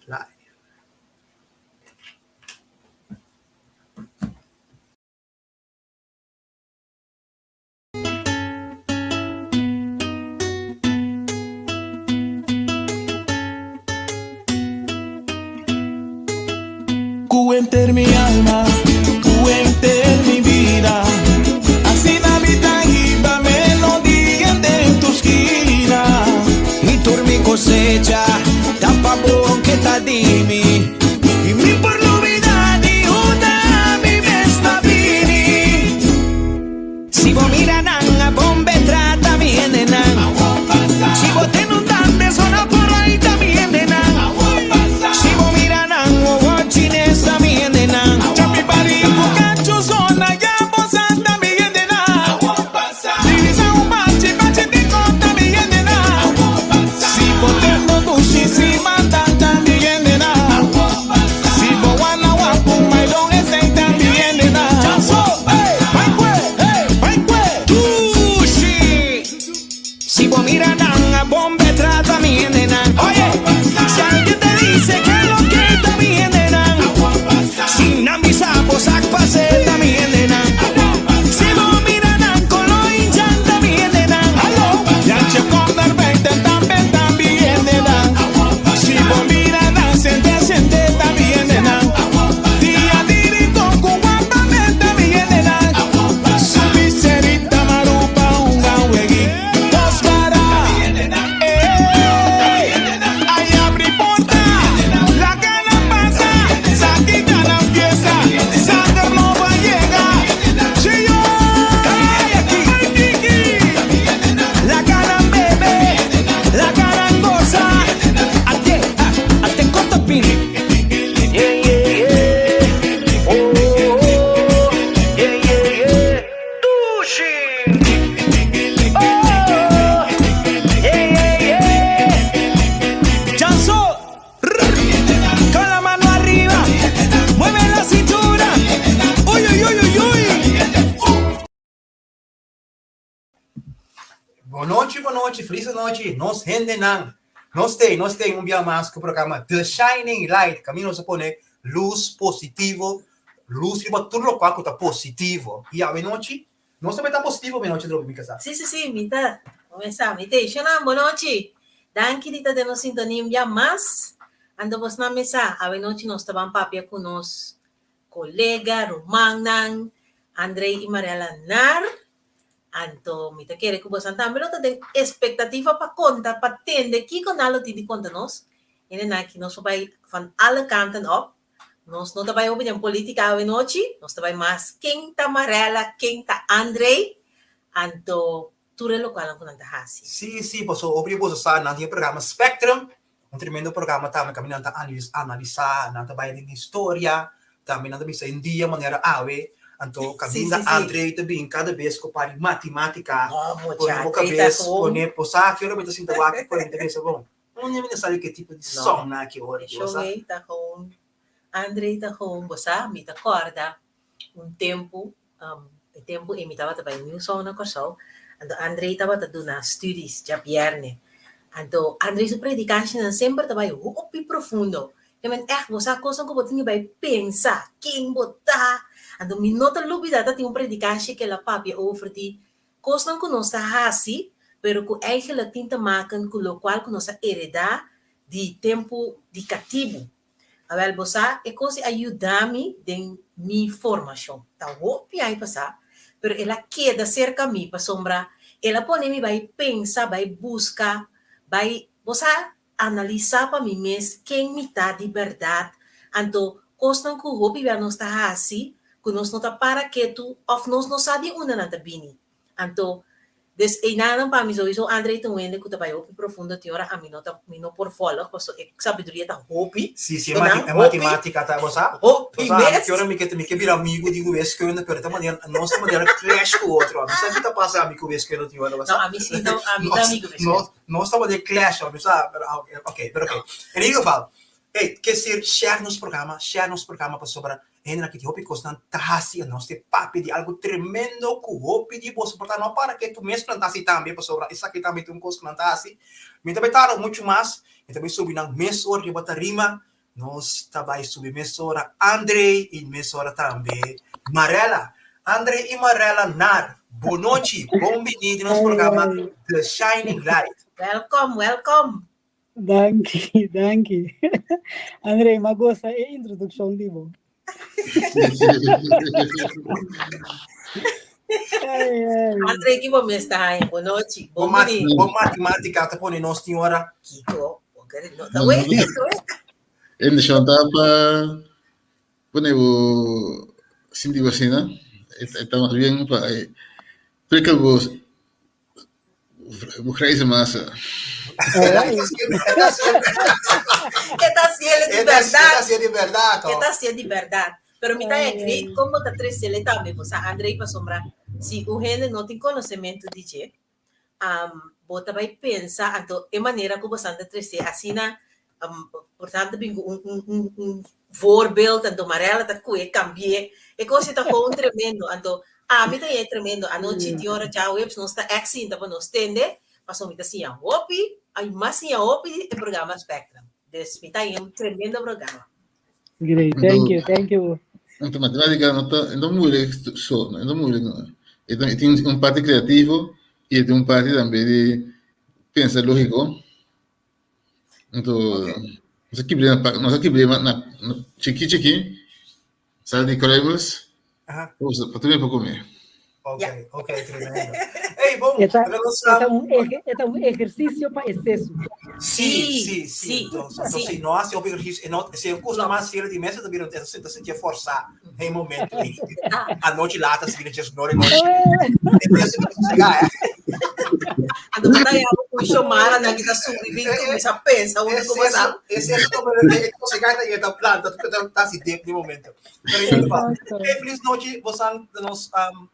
Live. Ku henter mi alma, ku henter mi bida, asina mi ta hiba melodia den tur skina. I tur mi kosecha ta pa bo ke ta di mi. I mi por lubida di unda mi mes ta bini. Si bo mira nan a bon be trata mi hendenan. Si bo tende un dande sona por ahí ta mi hendenan. Si bo mira nan wowo chines ta mi hendenan. Chapi bari ku kachu zona ya bo sa ta mi hendenan. Dirisa un bachi bachi di kota mi hendenan. Si bo tende dushi si manda ta mi hendenan. Si bo wana wapu maidon esei ta mi hendenan. Dushi. Si bo mira nan a bon be trata mi hendenan. Oye, si alguien te dice que lo que ta mi hendenan. Si nan bisa bo sak pase ta mi hendenan. Si bo mira nan kolo inchan ta mi hendenan. Jantje kom naar buiten tambe ta mi hendenan. Si bo mira nan sente sente ta mi hendenan. Dia di rincon ku wapament ta mi hendenan. Subi serita marupa hunga weg'i dos para. Ey, ay abri porta, laga nan pasa, sa kita nan fiesta, Sander no va yega. Chio, ay tiki. Laga nan bebe, laga nan gosa. Ate, ah, ate koto pin. Yeah, yeah, yeah. Oh, oh, oh. Yeah, yeah, yeah. Dushi. Oh, yeah, yeah, yeah. Chanso, con la mano arriba, mueve la cintura. Uy, uy, uy, uy, uy. Bonochi, bonochi, feliz anochi, nos hendenan. Nos te, nos te un bia mas ku programa The Shining Light. Camino nos a pone luz positivo, luz riba tur lokual ku ta positivo. I awenochi, nos tambe ta positivo awenochi Drobi mi kasá. Sí, sí, sí, mi ta. Comenzá. Mi te. Shonan, bonochi. Danki di ta den nos sintonia un bia mas. Anto bosnan mesa, awenochi nos ta ban papia ku nos kolega, rumannan, Andrei i Mariela Naar. Anto mi ta kere ku bosan tambe lo ta den espektativa pa konta, pa tende kiko nan lo tin di konta nos. Hendenan aki nos por bai van alle kanten op. Nos no ta bai hopi den politika awenochi, nos ta bai mas ken ta Marella, ken ta Andrei, anto tur e lokualnan ku nan ta hasi. Sí, sí, paso hopi di boso sa nan tin e programa Spectrum, Un tremendo programa tambe kaminda nan ta analisá, nan ta bai den historia, tambe nan ta bisa un dia manera awe, anto kaminda André ta bin kada bes ku par di matimátika, pone bo kabes, pone bo sa ki ora bo ta sinta wak ku ta bisa bon, unda mi ta sali ku e tipo di sòngnan aki ora ki bo sa. André ta gewoon, bo sa, mi ta kòrda un tempu, e tempu ei mi tabata bai New Song na Kòrsou, anto André tabata duna studies djabièrnè. Anto André su predikashinan semper ta bai hopi profundo. Ke men ègt bo sa kosnan ku bo tin di bai pensa, ken bo ta. Anto mi no ta lubidá ta tin un predikashi ku el a papia over di kosnan ku nos ta hasi, pero ku eigentlik tin te maken ku lokual ku nos a eredá di tempu di katibu. Awel, bo sa, e kos ei a yuda mi den mi formashon. Ta hopi aña pasá, pero el a keda serka mi pasobra el a pone mi bai pensa, bai buska, bai, bo sa, analisá pa mi mes ken mi ta di bèrdat. Anto, kosnan ku hopi bia nos ta hasi ku nos no ta para ketu òf nos no sa di unda nan ta bini. Anto, des einanan pa mi souiso André ta un hende ku ta bai hopi profundo tin ora ami no ta mi no por volg paso e sabiduria ta hopi. Si, si, e mati e matematica ta bo sa? Hopi Bo sa, ami mes. ki ora mi ke mi ke bira amigu di wiskunde pero ta manera nos ta manera clash ku otro. Ami sa ki ta pasa ami ku wiskunde tin ora bo No, sa? ami si no, ami ta Nos amigu wiskunde. nos nos ta manera clash mi sa pero ok pero ok. In ieder geval, hey, ke ser share nos programa, share nos programa pasobra Hendenan ki tin hopi kosnan ta hasi a nos te papia di algu tremendo ku hopi di boso por ta no para ke tu mes ku nan ta hasi tambe pasobra esaki tambe ta un kos ku nan ta hasi. Mi ta bai tarda muchu mas, mi ta bai subi nan mes ora riba tarima. Nos ta bai subi mesora André i mesora tambe Marella. André i Marella Nar, bon nochi, bon bini di nos programa The Shining Light. Welkom, welkom. Danki, danki. André, m'a gosta e introdukshon di bo. Ai, ai. André, ki bo mes ta haña? Bon nochi. Bon Bon bini. bon matemática ta pone nos tin ora. Kiko? Bo kere no ta wei, ta wei. En de shonta pa pone bo sinti bo asina, e ta mas bien pa e prikkel bo bo grijze massa. Ai. E ta hasiel di E ta bèrdat. hasié di bèrdat, E oh. ta hasié di bèrdat. Pero mi ta Ai, agree ai. kon bo ta tresele tambe bo sa André pasobra si un hende no tin konosementu di dje, um, bo ta bai pensa anto e manera ku bo san ta trese asina um, por tanto bin ku un, un, un, un voorbeeld anto Marella ta kue kambié e kos ta gewoon tremendo anto ami ta yei tremendo anochi di ora djaweps nos ta èk sinta pa nos tende pasobra mi ta siña hopi ai mas siña hopi di e programa Spectrum dus mi ta yei un tremendo programa. Great, thank you, thank you. Anto matemática no ta, no moeilijk so, no moeilijk no. E ta- e tin un parte creativo y e tin un parte tambe di pensa lógico. Anto, nos a kibra na, nos a kibra na, na chiki chiki, sal di kruimels, Aha. pa tur pa come. Ok, Ja. ok, tremendo. Hey, bon, E ta, pero nos e ta un, eje, e ta un ehersisio pa exceso. Sí, Sí, sí, sí. sí, Entonces, entonces, sí. si no hace hopi ejercicio, no, si gusta Klopt. mas serio di mesa, ta bira, ta ta sinti forsa en momento. Ah, Anochi lata, si viene no de noche. Eh, Entonces, sosegá, eh. anto bo ta yama ku Xiomara nan ki ta subi bin kuminsá pensa unda Es ku bo sa. eso, es eso, pero sosegá ta ta planta, ta ta si dip di momento. Pero in ieder geval, Exacto. hey, feliz nochi, bosan nos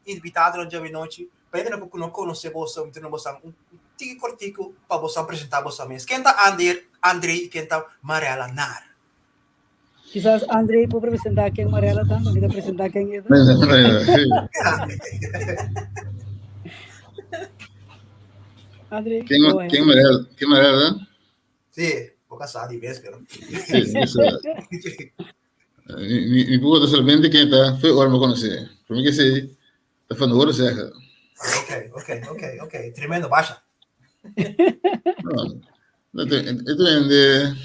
invitado djawe nochi. Pa hende ku no konosé boso, mi ta bosan un tiki kortiku pa bosan presentá boso mes. Ken ta Ander, André i ken ta Marella Nar? Kisas André por presentá ken Marella ta, mi ta presentá ken e ta. André, Ken, go ahead. ken Marella, ken Marella? Sí, bo kasá di bes, pero. Sí, eso. Mi, mi pudo solamente ken ta, fue ora me conocí. Por mi que sí, ta van horen zeggen. Ok, ok, ok, ok. Tremendo, basha. No, no, esto es de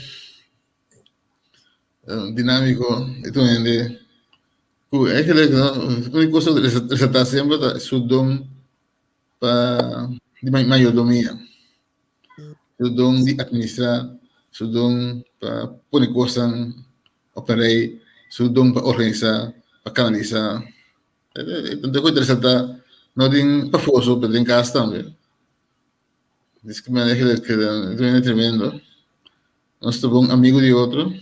dinámico, esto es de ku eigenlijk no, único cosa resaltar siempre ta su don pa di mayordomia. Su don di administrar, su don pa pone cosnan op een rij, su don pa organisa, pa canalisa. Entonces cu resalta no den pafó so, pero den cas tambe. Dis que eigenlijk het is tremendo. Nos ta bon amigo di otro,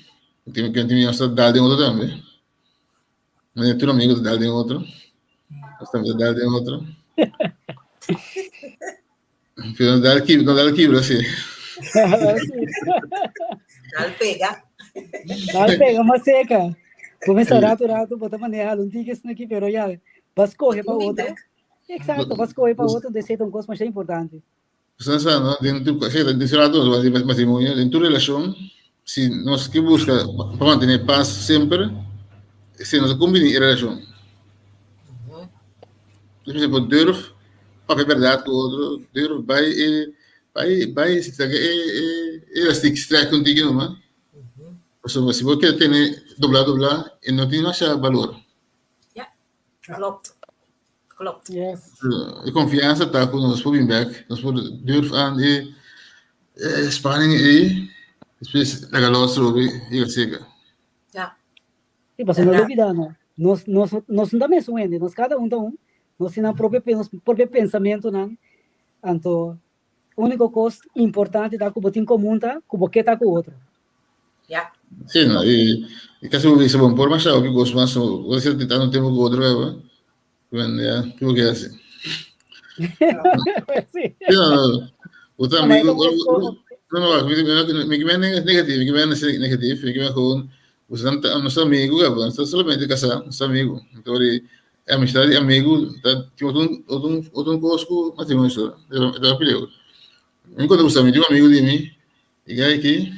tin tin nos ta dal den otro tambe. Manera tur amigo ta dal den otro. Nos tambe ta dal den otro. Pero no dal kibra, no dal kibra, sí. Dal pega. Dal pega mas seca. Começa rato rato, bota manejar un ticket aqui, pero ya, vas coge pa outro. Exacto, vas coge pa outro, desse um coisa mais importante. Você sabe, no? Dentro, sí, dentro rato, matrimonio, dentro relación, si nos que busca para mantener paz siempre, si nos combina a relación. Por exemplo, durf papia verdade com o outro, durf vai e vai vai se e e elastic strike contigo, não O sea, si vos querés tener doblar, doblar, e no tiene más valor. Ja, klopt. Klopt. Yes. De confiança tá com nos por back, nos por durf aan e spanning e después la galos e seca. Ja. Sí, paso no lubidá, no. Nos, nos, nos no ta mesun hende, nos kada un ta un, nos tin nan propio, nos propio pensamentonan. Anto, úniko kos importante ta ku bo tin komun ta ku bo ke ta ku otro. Ja. Sí, no, e, e casi bo bisa, bon, por mas hopi kos mas, bo ser tanto tempo ku otro, beba. Bueno, ya, tuvo que hacer. Sí. Sí, no, no, otro No, maar amigo, het is ook- no, no, wacht, mi, mi, mi, mi, mi negatief, mi mi negatief, mi mi gewoon, we zijn nos amigo, gaba, nos solamente casar, nos amigo. Então, e amistad de amigo, tá, tem outro, outro, outro coisa com matrimonio, só, eu, eu perigo. Enquanto você me um amigo de mim, e aí aqui,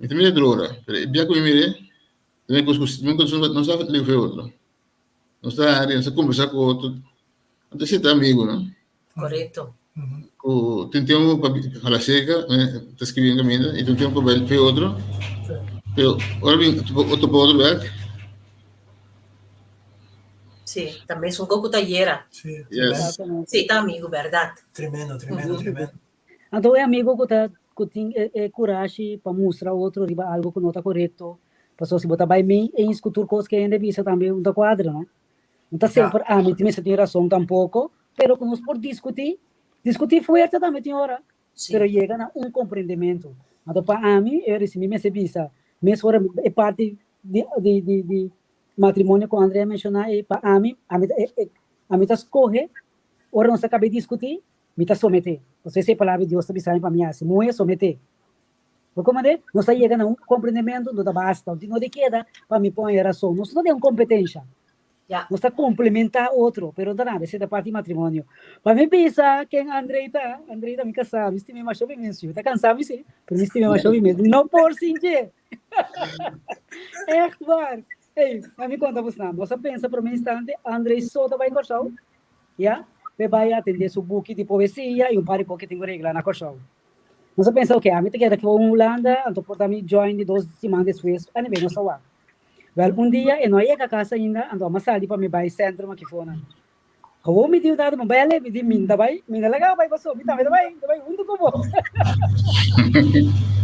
Mi ta mira otro ora, pero e bia ku mi mir'é, ta mira kos ku nunka nos ta leu fe otro. Nos ta hari, nos ta kombersá ku otro. Anto esei ta amigu, no? Korekto. Ku tin tempu pa hala seka, ta skribi un kaminda, i tin tempu pa bai fe otro. Pero ora bin topa otro bèk. Sí, ta mesun kos ku ta yera. Sí, Yes. Sí, ta amigu, bèrdat. Tremendo, tremendo, tremendo. Anto e amigo ku ta ku tin e e kurashi pa mustra otro riba algo ku no ta korekto, pasobra si bo ta bai mei eens ku tur kos ku e hende bisa tambe un ta kuadra, no? No ta semper ami tin mester tin rason tampoko, pero ku nos por diskutí, diskutí fuerte tambe tin ora, pero yega na un komprendementu. Anto pa ami e risi mi mester bisa mesora e parti di di di di matrimonio ku Andrea a menshoná ei, pa ami, ami ta e e ami ta skohe ora nos a kaba di diskutí, Mi ta someté. Pasobra esei palabra di Dios ta bisa mi pa mi hasi. Muhé, someté. Bo komprendé? Nos ta yega na un komprendementu, no ta basta. No di keda pa mi pon e rason. Nos no den un kompetensha. Nos ta komplementá otro, pero no ta nada. Esei ta parti di matrimonio. Pa mi bisa ken Andrei ta, Andrei ta mi kasá. Mi stim'é masha hopi mes. Mi ta kansá mi si, pero mi stim'é masha hopi mes. Mi no por sin dje. Ègt waar. Ey, a mi konta bosnan. Nos a pensa promé instante, Andrei so ta bai Kòrsou. Ya, p'e bai atendé su buki di poesia i un par di kos ke tin ku regla na Kòrsou. Nos a pensa, oke, ami ta keda aki un Hulanda, anto por ta mi join di dos siman despues. Anyway, nos a wak. Wèl, un dia e no a yega kas ainda, anto ami a sali pa mi bai sentrum aki for nan. Gewoon mi di un dado, mi bai alé, mi di, mi ta bai, mi no laga bo bai paso, mi tambe ta bai, mi ta bai huntu ku bo.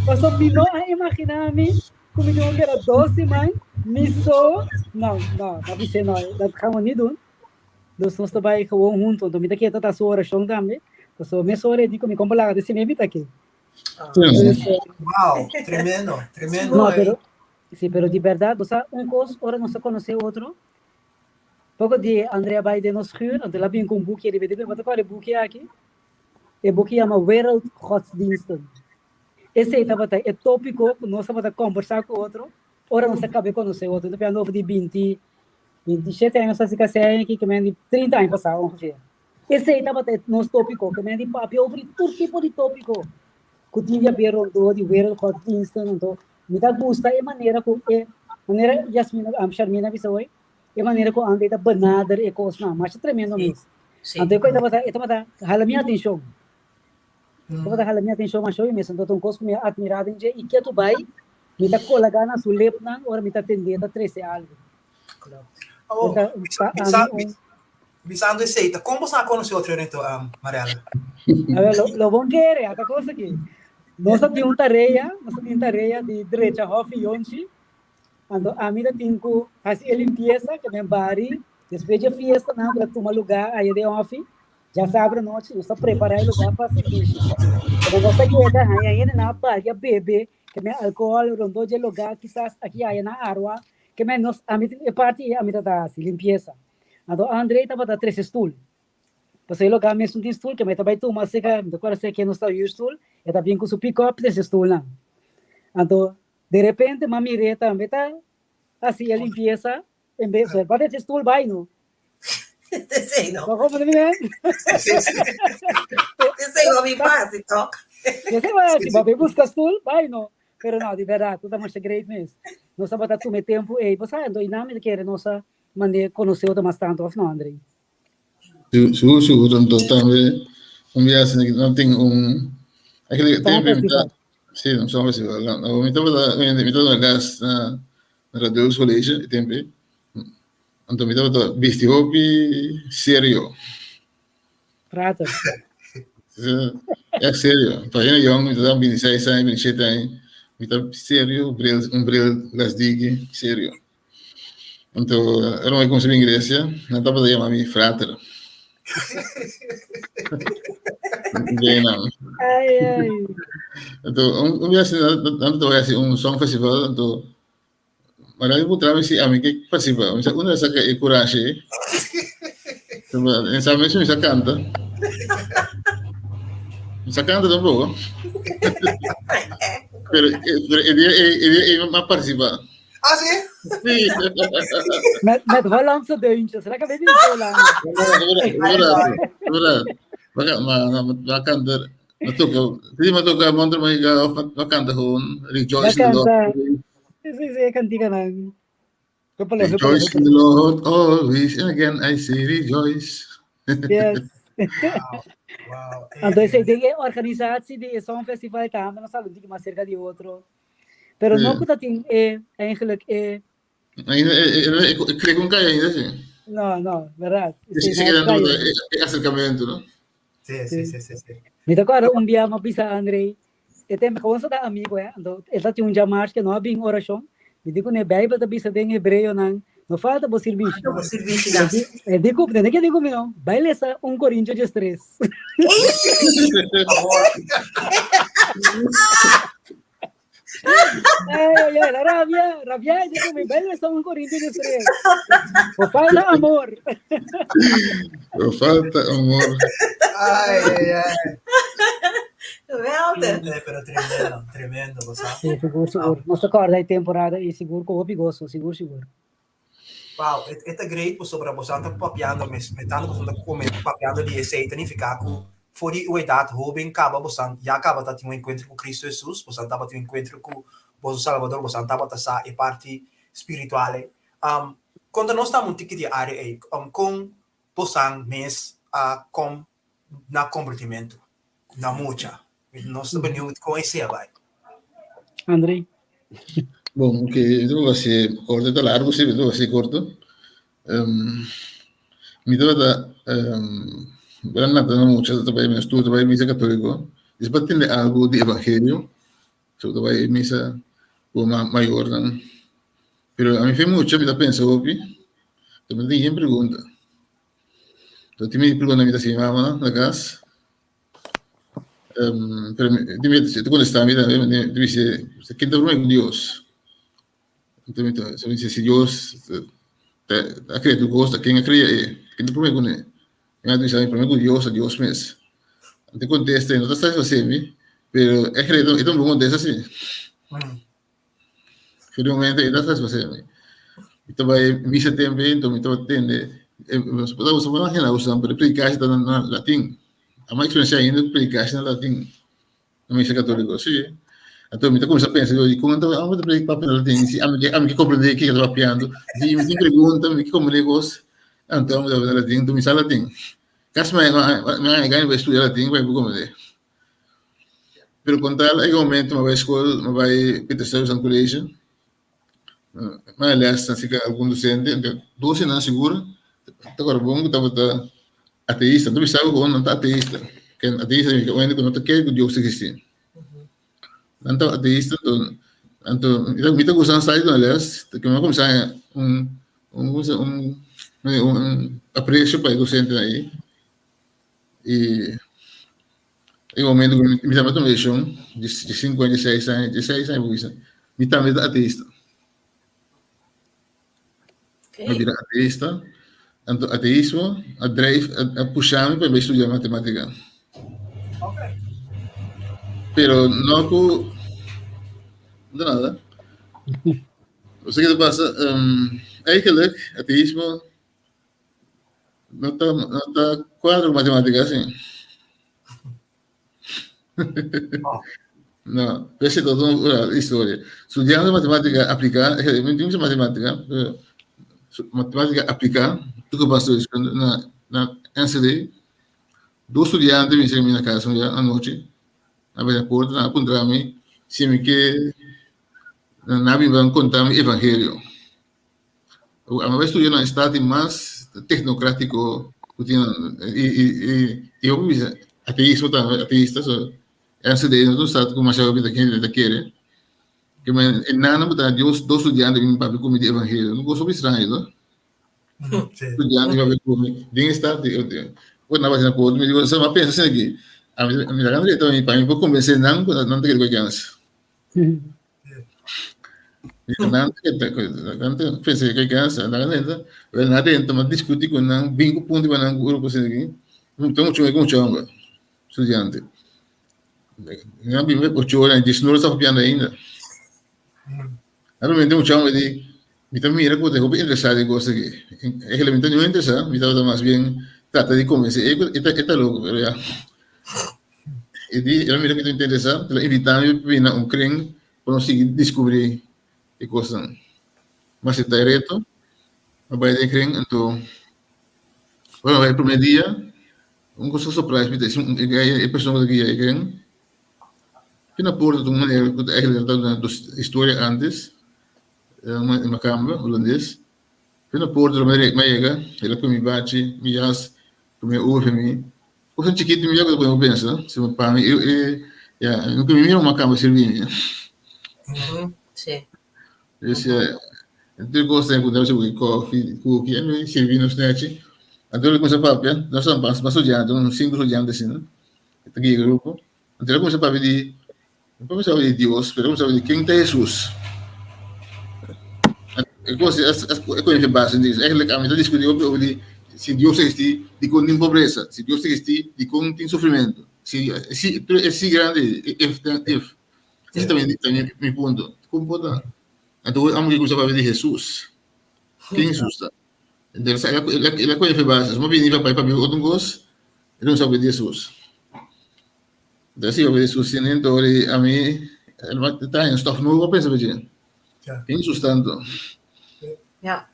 Paso mi no a imaginá mi ku mi tin ku keda dos siman mi so. No, no, mi a bis'é no, dat gaan we niet doen. Dus nos ta bai gewoon hunto. Anto mi ta kere ta ta su orashon tambe. Pasobra mesora e di ku mi kompa laga ta mi ta ke. Dus, Wow, tremendo, tremendo. No, pero, sí, pero di bèrdat, bo sa un kos, ora nos a konosé otro, poko di Andrea bai den nos schuur, anto el a bin ku un buki riba, e di, bo ta kòrda e buki aki? E buki yama Wereldgodsdiensten. Esei tabata e tópiko ku nos tabata kombersá ku otro ora nos a kaba di konosé otro. Mi ta piando over di binti 27 aña nos hasi kasé aki ke men di 30 aña pasá ongeveer. Esei tabata e nos tópiko, ke men di papia over di tur tipo di tópiko ku tin di haber rondó di wereldgodsdiensten. Anto mi ta gusta e manera ku e manera Yasmina, Sharmina a bisa hoy, e manera ku André ta benader e kosnan, masha tremendo mes. Anto e tabata e tabata hala mi atenshon. Tabata hala mi atenshon masha hopi mes. Anto ta un kos ku mi a atmirá den dje i ketu bai mi ta kolagá na su lepnan ora mi ta tendé ta trese algu. Oh, bisando esei, ta kon boso a konosé otro Reto, Mariela? A ver, lo, lo bon kere, ata kos aki. Nos a tin un tarea, nos a tin tarea di drecha hofi yonchi. Anto ami ta tin ku hasi e limpiesa, ke men bari, despues dje fiesta nan ku ta tuma lugá aya den hofi, djasabra nochi nos ta prepará e lugá pa sirbishi. Pero nos ta yega haña hendenan a balia bebe, ke men alkohòl rondó dje lugá, kisas aki aya na Arua, Ke men nos, ami e parti ei ami ta hasi, limpiesa. Anto André tabata trese stul. Pasobra e loka mes no tin stul, ke men ta bai tuma aserka, mi ta acorda aserka nos ta huur stul, e ta bin ku su pick-up trese stulnan. Anto de repente m'a mir'é tambe ta hasi e limpiesa, en bes, so el pa trese stul bai no. Esei no. Bo comprende mi men? Sí, sí. Esei no mi fácil, toch? Esei bo hasi, bo bai buska stul, bai no. Pero no, di berdad, tur ta masha great mes. Nos tabata tuma e tempu ei, bo sa, anto einan mi ta kere nos a manera konosé otro mas tantu, òf no, André? Sigur, sigur, anto tambe un biaha nan tin un, eigenlijk Song tempu mi ta, festival. sí, un song festival. Mi tabata, mi tabata les na Radulphus College e tempu ei, anto mi tabata bisti hopi serio. Prater. Echt serio. Pa hende yong, mi ta 26 aña, 27 aña, mi ta serio, bril, un bril las digi, serio. Anto, ora mi kumsa bin iglesia, nan tabata yama mi frater. Bena. Ai, ai. Anto, un, un biaha nan nan tabata hasi un song festival, anto Mara mi puntra mi si ami ke participa. Mi sa unda saka e kurashi ei. En sa mes mi sa kanta. Mi sa kanta tampoko. Pero pero e dia ei e dia ei mi a participa. Ah, sí? Sí. Met, met Hollandse deuntjes. Lekker baby in Holland. Verdad, verdad. Ma, ma, ma kanta. Ma toca, sí, ma toca Montre Magica of ma canta gewoon Rejoice in the Lord. Sí, sí, cantica nan. Rejoice in the Lord always, and again I say rejoice. Yes. Wow. Wow. Anto esei den e organisatie di e Songfestival tambe nos a mas cerca di otro. Pero no ku ta tin e eigenlijk e Ainda e klik un kai ainda sí. No, no, verdad. Sí, sí, e acercamento, no? Sí, sí, sí, sí, sí. Mi ta acorda un bia m'a bisa André, e tempo gewoon sa ta amigo, eh. Anto e ta tin un djamars ke no a bin orashon. Mi di kuné Bijbel ta bisa den Hebreonan, no falta bo sirbishi. Falta bo sirbishi nan. E di ku, tende ke di ku mi no, bai lesa 1 Corintio 13. Ay, ay, ay, la rabia, rabia, di ku mi, bai lesa 1 Corintio 13. Bo falta amor. Bo falta amor. Ay, ay, ay. Geweldig. Nee, pero tremendo, tremendo, bo sa. Sí, sigur, sigur. Nos ta kòrda e temporada ei sigur ku hopi goso, sigur, sigur. Wow, e, e ta great pasobra boso ta papiando mes, metando boso ta come papiando di esei, ta nifiká ku for di un edat hóben kaba boso ya kaba ta tin un enkuentro ku Kristu Hesus, boso tabata tin un enkuentro ku boso Salbador, boso tabata sa e parti spiritual ei. Um, konta nos tambe un tiki di e área ei, um, kon bosan mes a kom na kombertimentu, na mucha? Nos ta benieuwd kon esei a bai. André. Bon, ok, mi ta hasi korto, ta largu si, mi ta hasi korto. Um, mi tabata, um, gran nata na mucha, ta bai mi estudio, ta bai misa katoliko. Despues tende algu di evangelio, so ta bai misa ku ma mayornan. Pero ami fe mucha, mi ta pensa hopi, ta mi tin yen pregunta. So tin mi pregunta mi ta hasi mi mama na kas. Um, pero dime, te contesta mi también, me dice, ¿quién te promete con Dios? Entonces, me dice, si Dios te, ha creado tu cosa, ¿quién ha creado? ¿Quién te promete con él? Me dice, me promete con Dios, a Dios mes. Te contesta, no te estás haciendo, pero es creado, esto me contesta así. Finalmente, e ta satisfacé mi. Mi ta bai misa tempu ei, enton mi tabata tende, nos por ta usa por imagina usa, pero e predikashi ta na latin. Amo eksperensiá ainda ku predikashi na latin na misa katoliko, si. Anto mi ta kuminsá pensa, dikon anto amo ta prediká papia na latin si ami ke ami ke komprendé kiko ta papiando? Si mi tin pregunta, mi ke komprendé kos, anto amo ta papia na latin, anto mi sa latin. Kasi mi mi a gana bai studia latin pa mi por komprendé. Pero con tal e momento mi a bai school, mi a bai Peter Stuyvesant College, mi a les asika algun docente, anto dos di nan sigur ta kòrda bon ku tabata ateista, nan ta bisa ku nan ta ateista, ken ateista significa un hende ku no ta kere ku Dios ta existi. Nan ta ateista anto anto mi ta gusta nan stadi duna les, ke mi a kuminsá un un un aprecio pa e docentenan ei. I e momento ku mi tabata tuma desishon di sinku aña, di seis aña, di seis aña bo bisa, mi tambe ta ateista. Mi bira ateista, anto ateismo a drijf, a pusha mi pa mi bai studia matematika. Pero no ku, no ta nada. Bo sa ke ta pasa, eigenlijk ateismo No ta, no ta cuadra cu matematica así. Oh. No, pero ta una historia. Studiando matematica aplicada, mi tin mucha matematica, pero matematica aplicada, toegepaste wiskunde na, na NCD. Dos studiante mi mi na casa un dia anochi, a bati na porta, nan a puntra mi si mi ke, nan a bin pa conta mi evangelio. A bai studia na estado di mas tecnocratico cu tin y y y y hopi bisa ateismo tambe ateista so RCD no ta un estado cu masha hopi ta kende ta kere ke men e nana bo ta Dios dos studiante bin papia cu mi di evangelio un cos hopi straño to studiante bin papia cu mi den estado di ora nan a bati na porta mi di sa mi a pensa asina aki ami mi ta gana reta mi pa mi por convence nan cu nan ta kere cu e kens. Nan nan pensa que cansa, nan neta, wel na dentro, ma discuti cu nan, bin cu punto pa nan grupo asina aki. Ta mucho cu mucho homber, studiante. Nan bin ocho ora, diesnueve ora sta papiando ainda. Realmente mucho homber di, mi ta mira cu ta hopi interesa den cos aki. Eigenlijk mi ta niun interesa, mi tabata mas bien trata di convence e, e ta loco, pero ya. E di, el a mira ku ta interesá, el a invitá mi pa bini na un kring pa nos sigui diskubrí e kosnan. Mi a aseptá e reto, mi a bai den e kring, anto ora mi a bai e promé dia, un kos ku surprise mi ta e persona ku ta guia e kring, Fin na porta ta un manera ku ta eigenlijk ta duna nos historia antes, e makamba hulandes. Fin na porta mi a yega, el a pone mi bachi, mi jas, pone mi oor pa mi. Kosnan chikitu mi ya ku ta pone mi pensa, si pa mi e ya nunka mi mira un makamba sirbi mi. Si. Esei tur kos ku ta sirbi kofi, kuki, anyway sirbi nos nechi. Anto el a kuminsá papia, nos tabata mas studiante, un sinku studiante asina. E ta guia grupo. Anto el a kuminsá papia di, no kuminsá papia di Dios, pero el a kuminsá papia di ken ta Hesus. E kos e konosé base di Dios. Eigenlijk ami ta diskutí hopi over di si Dios ta eksistí, dikon tin pobresa? Si Dios ta eksistí, dikon tin sufrimentu? Si, si, tur e si grandi ei, if then if. Ese ta mi mi punto. Kon por ta? Anto amo ke kuminsá papia di Hesus. Ken Hesus ta? Entonces el a konosé base. Nos bini pa papia otro kos. E no sabe di Jesus. Entonces si papia di Jesus sin entonces ori a mi ta haña stof nobo pa pensa pa dje. Tin Jesus tanto. Ja.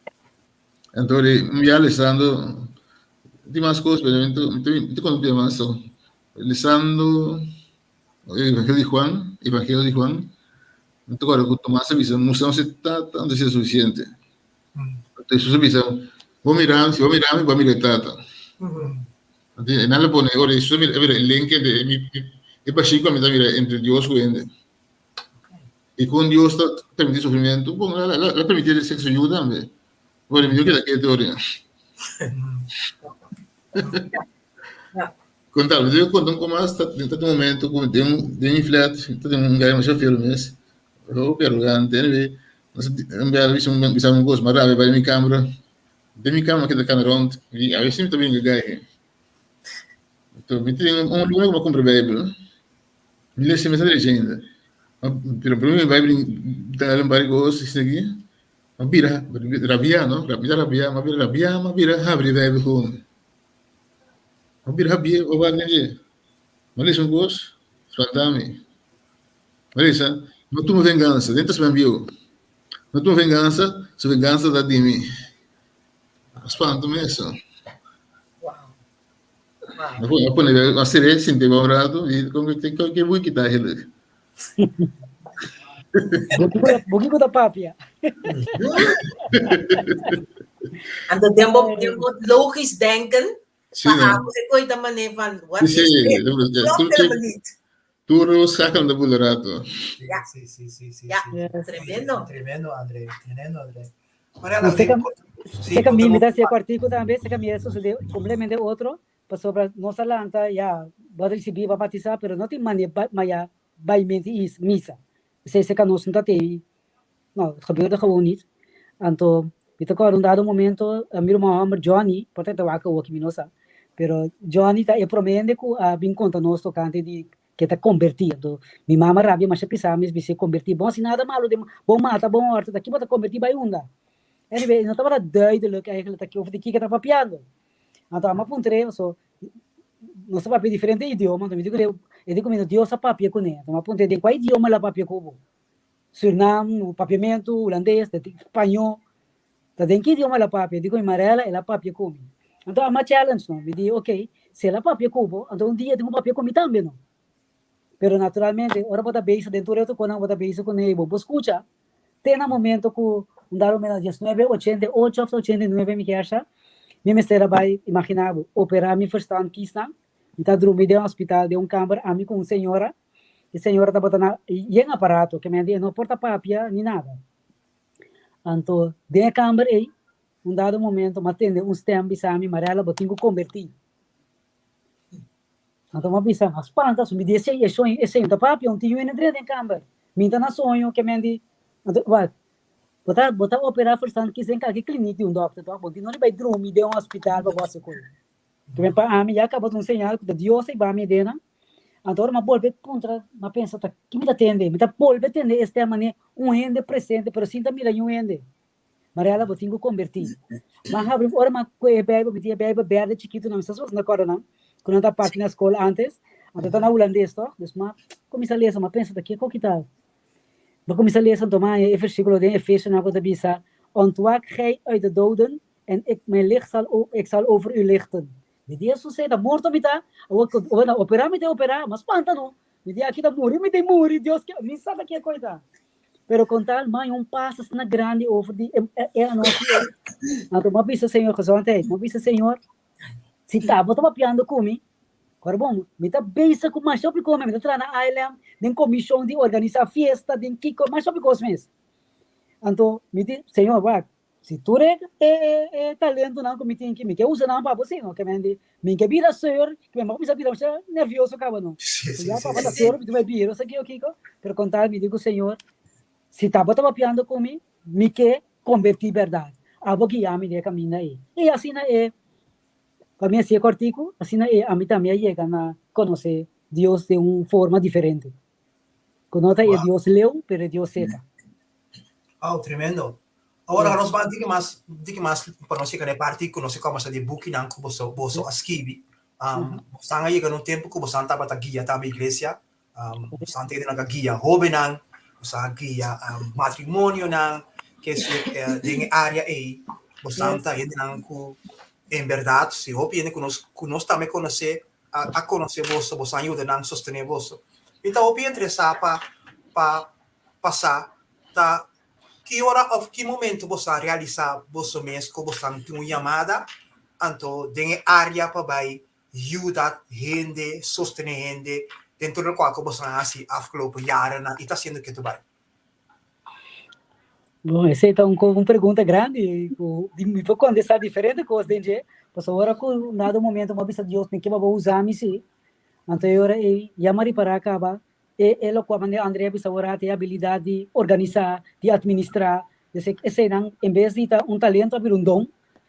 Entonces ori un bia lesando tin mas cos pero mi ta conta un bia mas so. Lesando Evangelio di Juan, Evangelio di Juan, mi ta acorda cu Tomas a bisa, Mustra nos e Tata, anto esei ta suficiente. Anto Jesus a bisa, Bo mira mi, si bo mira mi, bo a mira e Tata. Anto e nan lo pone, ora Jesus a mira, a mira e link entre e mi, e bashí cu ami ta mira entre Dios cu hende. Y con Dios ta permiti sufrimiento, bon, la, la, la permiti el sexo yu tambe. Bueno, mi no keda ketu ora. Conta, mi debe conta un poco mas, ta ta un momento cu den un den mi flat, ta tin un guy masha fiel mes, hopi arrogante, anyway, nos un bia bisa un bisa un cos, mi a rabia bai mi camera, den mi cama keda cana rond, y a veces mi ta brinca guy. Enton mi tin un luna cu mi a cumpra bijbel, mi lesa mi sa drecha ainda, pero prome mi bai brinca un par di cos esaki, mi a bira rabia no, mi ta rabia, mi a bira rabia, mi a bira habri bijbel gewoon. Mi a bira habié pa wak den dje. Mi a lesa un kos, spantá mi. Mi a lesa, No tuma vengansa, den Testament Bieu. No tuma vengansa, su vengansa ta di mi. A spanta mi eso. Mi a pone, mi a ser'é, sinti un rato, i kon ke ke wiki ta eigenlijk. Bo kiko ta papia? Anto den bo, den bo logisch denken, Sí, pa no. abo e koe ta mane van, wat Sí, is sí, dit? ja, Klopt tur, helemaal niet. tur schakel de boel rato. Ja. Sí, sí, sí, sí, Ja. sí. Yes. Tremendo. Tremendo, André. Tremendo, André. Mariana, Usted sí, cam- sí, Se que a mí conta me da un- ese cuartico también, se que a mí eso sucedió completamente otro, pasobra nos a lanta ya bo a ricibi bo a batisa pero no tin mane maya bay menti is misa esey seca nos no ta tey no het gebeurde gewoon niet anto mi ta acorda un dado momento mi ruman homber Johnny por ta e ta wak awoki mi no sa pero Johnny ta e prome hende cu a bin conta nos tocante di ke ta conberti anto mi mama rabia masha pisa mi bis'e conberti bon si nada malo den bo mata bo horta ta ki bo ta conberti bay unda anyway no tabata duidelijk eigenlijk ta over di kiko e ta papiando. Anto amo a puntr'é, paso nos ta papia diferente idioma, anto mi di kuné, e di ku mi no Dios a papia kuné, anto mi a puntr'é den kua idioma el a papia ku bo? Surnam, papiamentu, hulandes, spañó, ta den ki idioma el a papia? E di ku mi, Marella, el a papia ku mi. Anto amo a challenge no, mi di ok, si el a papia ku bo, anto un dia e tin ku papia ku mi tambe no. Pero naturalmente ora bo ta bezig den tur e otro konan bo ta bezig kuné i bo por skucha, Te na momento ku un dado momento diesnuebe ochenta i ocho òf 89 mi kier sa, mi mester a bai, imagina bo, operá mi verstand kisnan. Mi ta drumi den hospital den un kamber ami ku un señora. E señora tabata na yen aparato ke mende e no por ta papia ni nada. Anto den e kamber ei un dado momento mi a tende un stem bisa mi, Marella bo tin ku kombertí. Anto mi a bisa, mi a spanta, so mi di esei, e soño, esei no ta papia, un tin yu ene drenta den kamber. Mi ta na soño ke men di, anto wak, bo ta, bo ta opera verstand kis den kalke klinik di un dokter tok, bo tin no di bai drumi den un hospital pa bo hasi koi. Ke men pa ami ya kaba ta un señal ku ta Dios a hiba mi adenan. Anto ora mi a bolbe puntra, mi a pensa ta ki mi ta tende? Mi ta bolbe tende e stem manera un hende presente pero sin ta mira niun hende. Mariela, bo tin ku kombertí. M'a habri, ora m'a kohe e Beibel, mi tin e Beibel berde chikitu nan, mi sa si boso ta kòrda nan, ku nan ta parti na skol ántes. Anto ta na hulandes toch? Dus m'a kuminsá lesa, m'a pensa ta kiko ki ta. M'a kuminsá lesa anto m'a haña e versíkulo den Efesionan ku ta bisa, Ontwaak gij uit de doden en ik, mijn licht zal, ik zal over u lichten. Mi di Hesus ei, ta morto mi ta, awor ku ora na operá mi ta operá, m'a spanta no. Mi di aki ta muri mi ta muri, Dios ke, mi sa ta kiko ei ta. Pero kon tal m'a haña un pas asina grandi over di e e anochi ei. Anto m'a bisa Señor, gezondheid, m'a bisa Señor, Si ta bo ta papiando ku mi, ora bon, mi ta bezig ku masha hopi kos, mi ta traha na ILM, den komishon di organisá fiesta, den kiko, masha hopi kos mes. Anto mi di, Señor, wak, si tur e e e talentonan ku mi tin aki, mi ke usa nan pa bo, Señor, ke men di, mi ke bira seur, ke men bo kuminsá bira masha nervioso kaba no. Ya papa ta seur, mi ta bai bira, osaki o kiko, pero kon tal mi di ku Señor, si ta bo ta papiando ku mi, mi ke Kombertí bèrdat. Abo guia mi den e kaminda ei. I asina e, pa mi hasié kòrtiku, asina e ami tambe a yega na konosé Dios den un forma diferente. Ku no ta e Dios leu, pero e Dios serka. Oh, tremendo. Awor nos ban diki mas, diki mas pa nos yega na e parti ku nos a kòmensá di e bukinan ku boso, boso a skibi. Bosan a yega na un tempu ku bosan tabata guia tambe iglesia. Bosan ta yega na guia hóbennan, bosan a guia matrimonionan, ke si den e área ei bosan ta hendenan ku en bèrdat si hopi hende ku nos ku nos tambe konosé a konosé boso, bosan a yuda nan sostené boso. Mi ta hopi interesá pa pa pa sa ta ki ora òf ki momento boso a realisá boso mes ku bosan tin un yamada anto den e área pa bai yuda hende, sostené hende den tur lokual ku boso a hasi afgelopen jarennan i ta hasiendo ketu bai? Bon, esei ta un un pregunta grandi ku mi por kontestá diferente kos den dje, pasobra ora ku un dado momento mi a bisa Dios mi ke pa bo usa mi si, anto e ora ei ya mi a ripará kaba e e lokual manera André a bisa ora e abilidat di organisá, di atministrá, eseinan en bes di ta un talento a bira un don,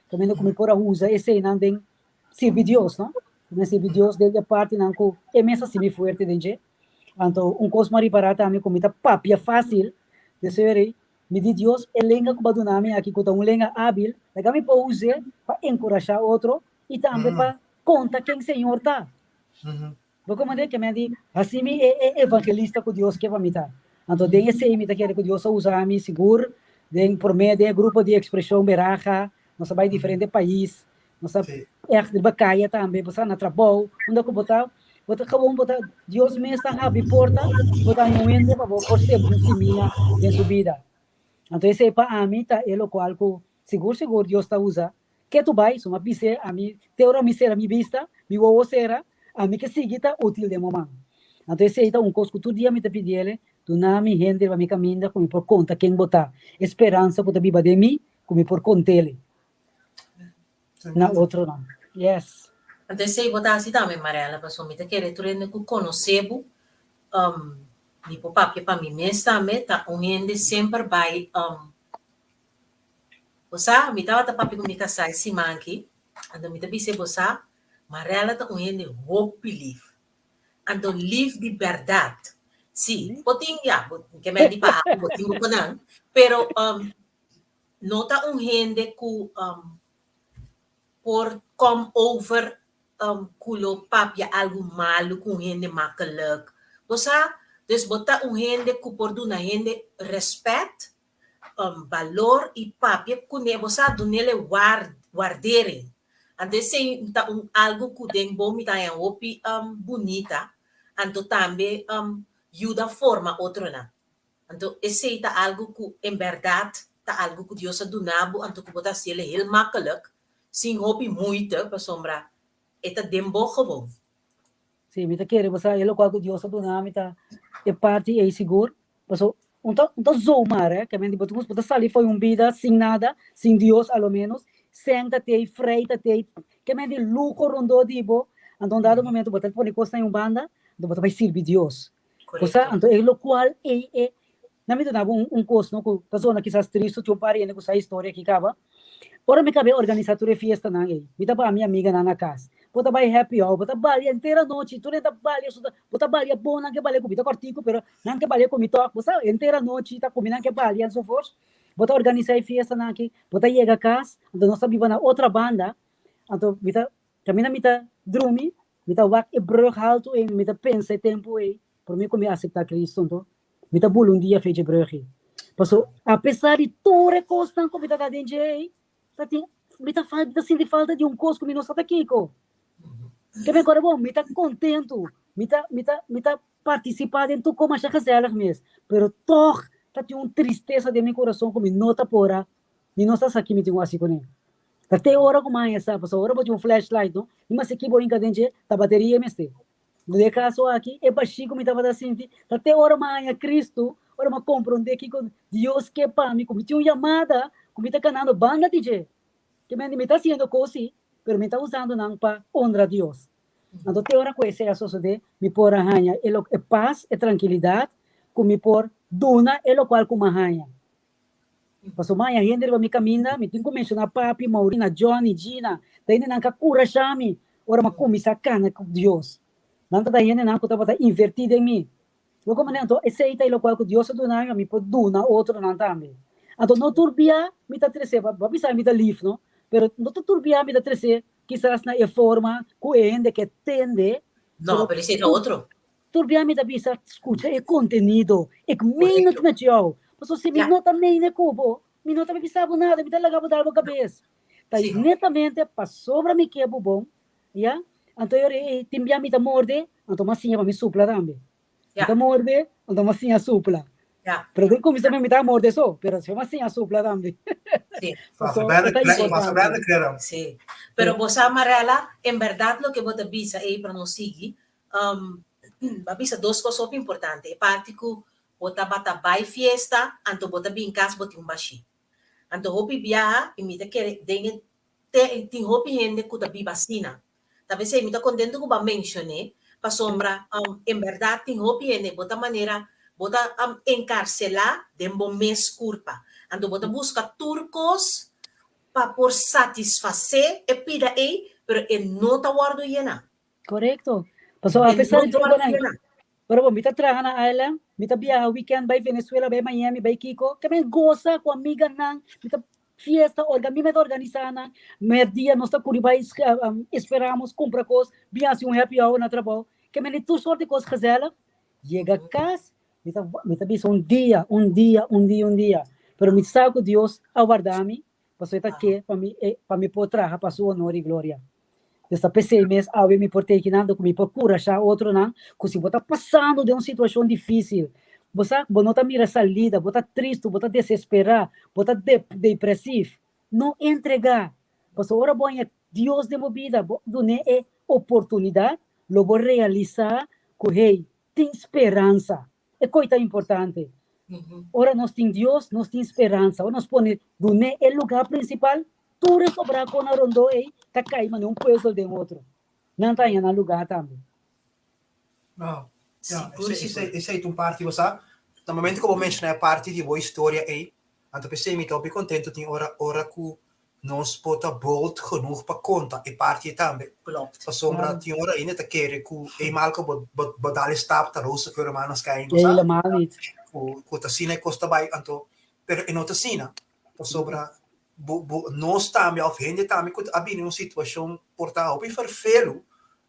kaminda ku mi por a usa eseinan den sirbi Dios, no? Mi sirbi Dios den e partinan ku e mes a sibi fuerte den dje. Anto un kos mi a ripará tambe ku mi ta papia fásil, de ser mi di Dios e lenga ku bo a duna mi aki ku ta un lenga ábil, laga mi por us'é pa enkurashá otro i tambe pa konta ken Señor ta. Bo komand'é ke mi a di, Hasi mi e e evangelista ku Dios ke pa mi ta. Anto den esei mi ta kere ku Dios a usa mi sigur den promé den e grupo di ekspreshon Beraha, nos a bai diferente pais, nos a ègt riba kaya tambe, bo sa na trabou, unda ku bo ta, bo ta gewoon bo ta Dios mes ta habri porta, bo ta haña un hende pa bo por sembra un simia den su bida. Anto esei pa ami ta e lokual ku sigur sigur Dios ta usa Ke tu bai, suma bis'é, ami, te ora mi sera mi bista, mi wowo sera, ami ke sigui ta útil den bo man. Anto esei ta un kos ku tur dia mi ta pidi el, duna mi hende riba mi kaminda ku mi por konta ken bo ta, e speransa ku ta biba den mi, ku mi por kont'el na otronan. Yes. Anto esei bo ta hasi tambe, Marella, pasobra mi ta kere tur hende ku konosé bo, mi por papia pa mi mes tambe, ta un hende semper bai Bo sa, mi tabata papia ku mi kasá e siman aki, anto mi ta bis'é, Bo sa, Marella ta un hende hopi lif. Anto lif di bèrdat. Sí, bo tin, ya, bo ke mei di pa bo tin bo konan, pero no ta un hende ku por come over ku lo papia algu malu ku un hende makkelijk. Bo sa, dus bo ta un hende ku por duna hende rèspèt balor i papia kuné bo sa dunele wardering. Anto esei ta un algu ku den bo mi ta haña hopi bunita, anto tambe yuda forma otronan. Anto esei ta algu ku en bèrdat ta algu ku Dios a duna bo, anto ku bo ta hasiel heel makkelijk, sin hopi muite, pasobra e ta den bo gewoon. Sí, mi ta kere bo sa e lokual ku Dios a duna mi ta e parti ei sigur. Paso un ta un ta zomaar hè, ke men bo ta bo ta sali for un bida sin nada, sin Dios a lo menos, sèn ta tei, frei ta tei, ke men di luho rondó di bo, anto un dado momento bo ta pone kosnan un banda, anto bo ta bai sirbi Dios. Bo sa, anto e lokual ei e, na mi duna bo un un kos no ku ta zona kisas tristu, tin un par hende ku sa historia aki kaba, Ora mi kab'é organisá tur e fiestanan ei, mi ta baha mi amiganan na kas. Bo ta bai happy hour, bo ta balia henter anochi, tur hende ta balia, so ta, bo ta balia bon, nan ke balia ku mi ta kòrtiku, pero nan ke balia ku mi tòg, bo sa, henter anochi ta ku mi nan ke balia ensovoorts. Bo ta organisá e fiestanan aki, bo ta yega kas, anto nos ta biba na otra banda, anto mi ta, kaminda mi ta drumi. Mi ta wak e brug haltu ei, mi ta pensa e tempu ei, promé ku mi aseptá Kristu anto, mi ta bula un dia fecha e brug ei. Paso, apesar di tur e kosnan ku mi ta da den dje ei, ta tin, mi ta mi ta sinti falta di un kos ku mi no sa ta kiko. Ke mi kore bon, mi ta kontentu, mi ta, mi ta, mi ta partisipá den tur kos masha gezellig mes, pero tòg ta tin un tristesa den mi kurason ku mi no ta por a, mi no sa sa ki mi tin ku hasi kuné. Ta te ora ku mi haña sa, pasobra ora bo tin un flashlight no, mi mester ki bo hinka den dje, ta bateria e mester. Den e kaso aki, e bashí ku mi tabata sinti, ta te ora mi a haña Kristu, ora mi a komprondé kiko Dios ke pa mi, ku mi tin un yamada, ku mi ta kanando banda di dje. Ke mende mi ta hasiendo kos sí, pero mi ta usando nan pa honra Dios. Anto te ora ku esei a sosodé, mi por a haña e lo e pas, e trankilidat, ku mi por duna e lokual ku mi a haña. Pasobra mi haña hende riba mi kaminda, mi tin ku menshoná Papi, Maurina, Johnny, Gina, ta hendenan ku a kurashá mi ora mi a kuminsá kana ku Dios. Nan tabata hendenan ku tabata invertí den mi. Loke manera anto esei ta e lokual ku Dios a duna mi pa mi por duna otronan tambe. Anto no tur bia mi ta tresé, bo a bisa mi ta lif no, pero no ta tur bia mi ta tresé kisas na e forma ku e hende ke tende. No, pero esei ta otro. Tur bia mi ta bisa, skucha e kontenido. Ik meen het met jou. Pasobra si mi no ta meen ku bo, mi no ta bisa bo nada, mi ta laga bo dal bo kabes. Ta netamente pasobra mi ke bo bon, ya, anto e ora ei tin bia mi ta morde, anto mi a siña pa mi supla tambe. Mi ta morde, anto mi a siña supla. Pero den kuminsamentu mi ta morde so, pero despues mi a siña supla tambe. Pasobra e ta importante. Sí. Pero bo sa, Marella, en bèrdat loke bo ta bisa ei pa nos sigui, Bo a bisa dos kos hopi importante, e parti ku bo tabata bai fiesta anto bo ta bin kas bo tin un bashí. Anto hopi biaha i mi ta kere den e te tin hopi hende ku ta biba asina. Ta p'esei mi ta kontento ku bo a menshoné pasobra en bèrdat tin hopi hende bo ta manera bo ta enkarselá den bo mes kurpa. Anto bo ta buska tur kos pa por satisfasé e pida ei pero e no ta wòrdu yená. Korekto. Pasobra apesar di tur bonan, pero bo mi ta traha na Island, mi ta biaha weekend bai Venezuela, bai Miami, bai kiko, ke men gosa ku amiganan, mi ta fiesta, orga, mi meta organisá nan, merdia nos ta kuri bai esperamos kumpra kos, bin hasi un happy hour na trabou, ke men di tur sort di kos gezellig, yega kas, mi ta mi ta bisa un dia, un dia, un dia, un dia, pero mi sa ku Dios a warda mi, pasobra e ta ke pa mi pa mi por traha pa su honor i gloria. Des ta p'esei mes awe mi por tekinando ku mi por kurashá otronan ku si bo ta pasando den un situashon difísil, bo sa bo no ta mira salida, bo ta tristu, bo ta desesperá, bo ta depresiv, no entregá. Pasobra ora bo haña Dios den bo bida, bo dun'é e oportunidat, lo bo realisá ku hey, tin speransa. E koi ta importante. Ora nos tin Dios, nos tin speransa. Ora nos pone dun'é e lugá prinsipal, tur e sobrá kon a rondó ei ta kai manera un pùzel den otro. Nan ta haña nan lugá tambe. No, ja, esei ta un parti, bo sa, na momento ku bo menshoná e parti di bo historia ei, anto p'esei mi ta hopi kontentu tin ora ora ku nos por ta bold genoeg pa konta e parti ei tambe. Klopt. Pasobra tin ora hende ta kere ku ei mal ku bo bo dal e stap ta rosa ku e rumannan skei, bo sa? Helemaal niet. Ku ta asina e kos ta bai anto, pero e no ta asina. Pasobra bo bo nos tambe òf hende tambe ku a bini un situashon por ta hopi ferfelu,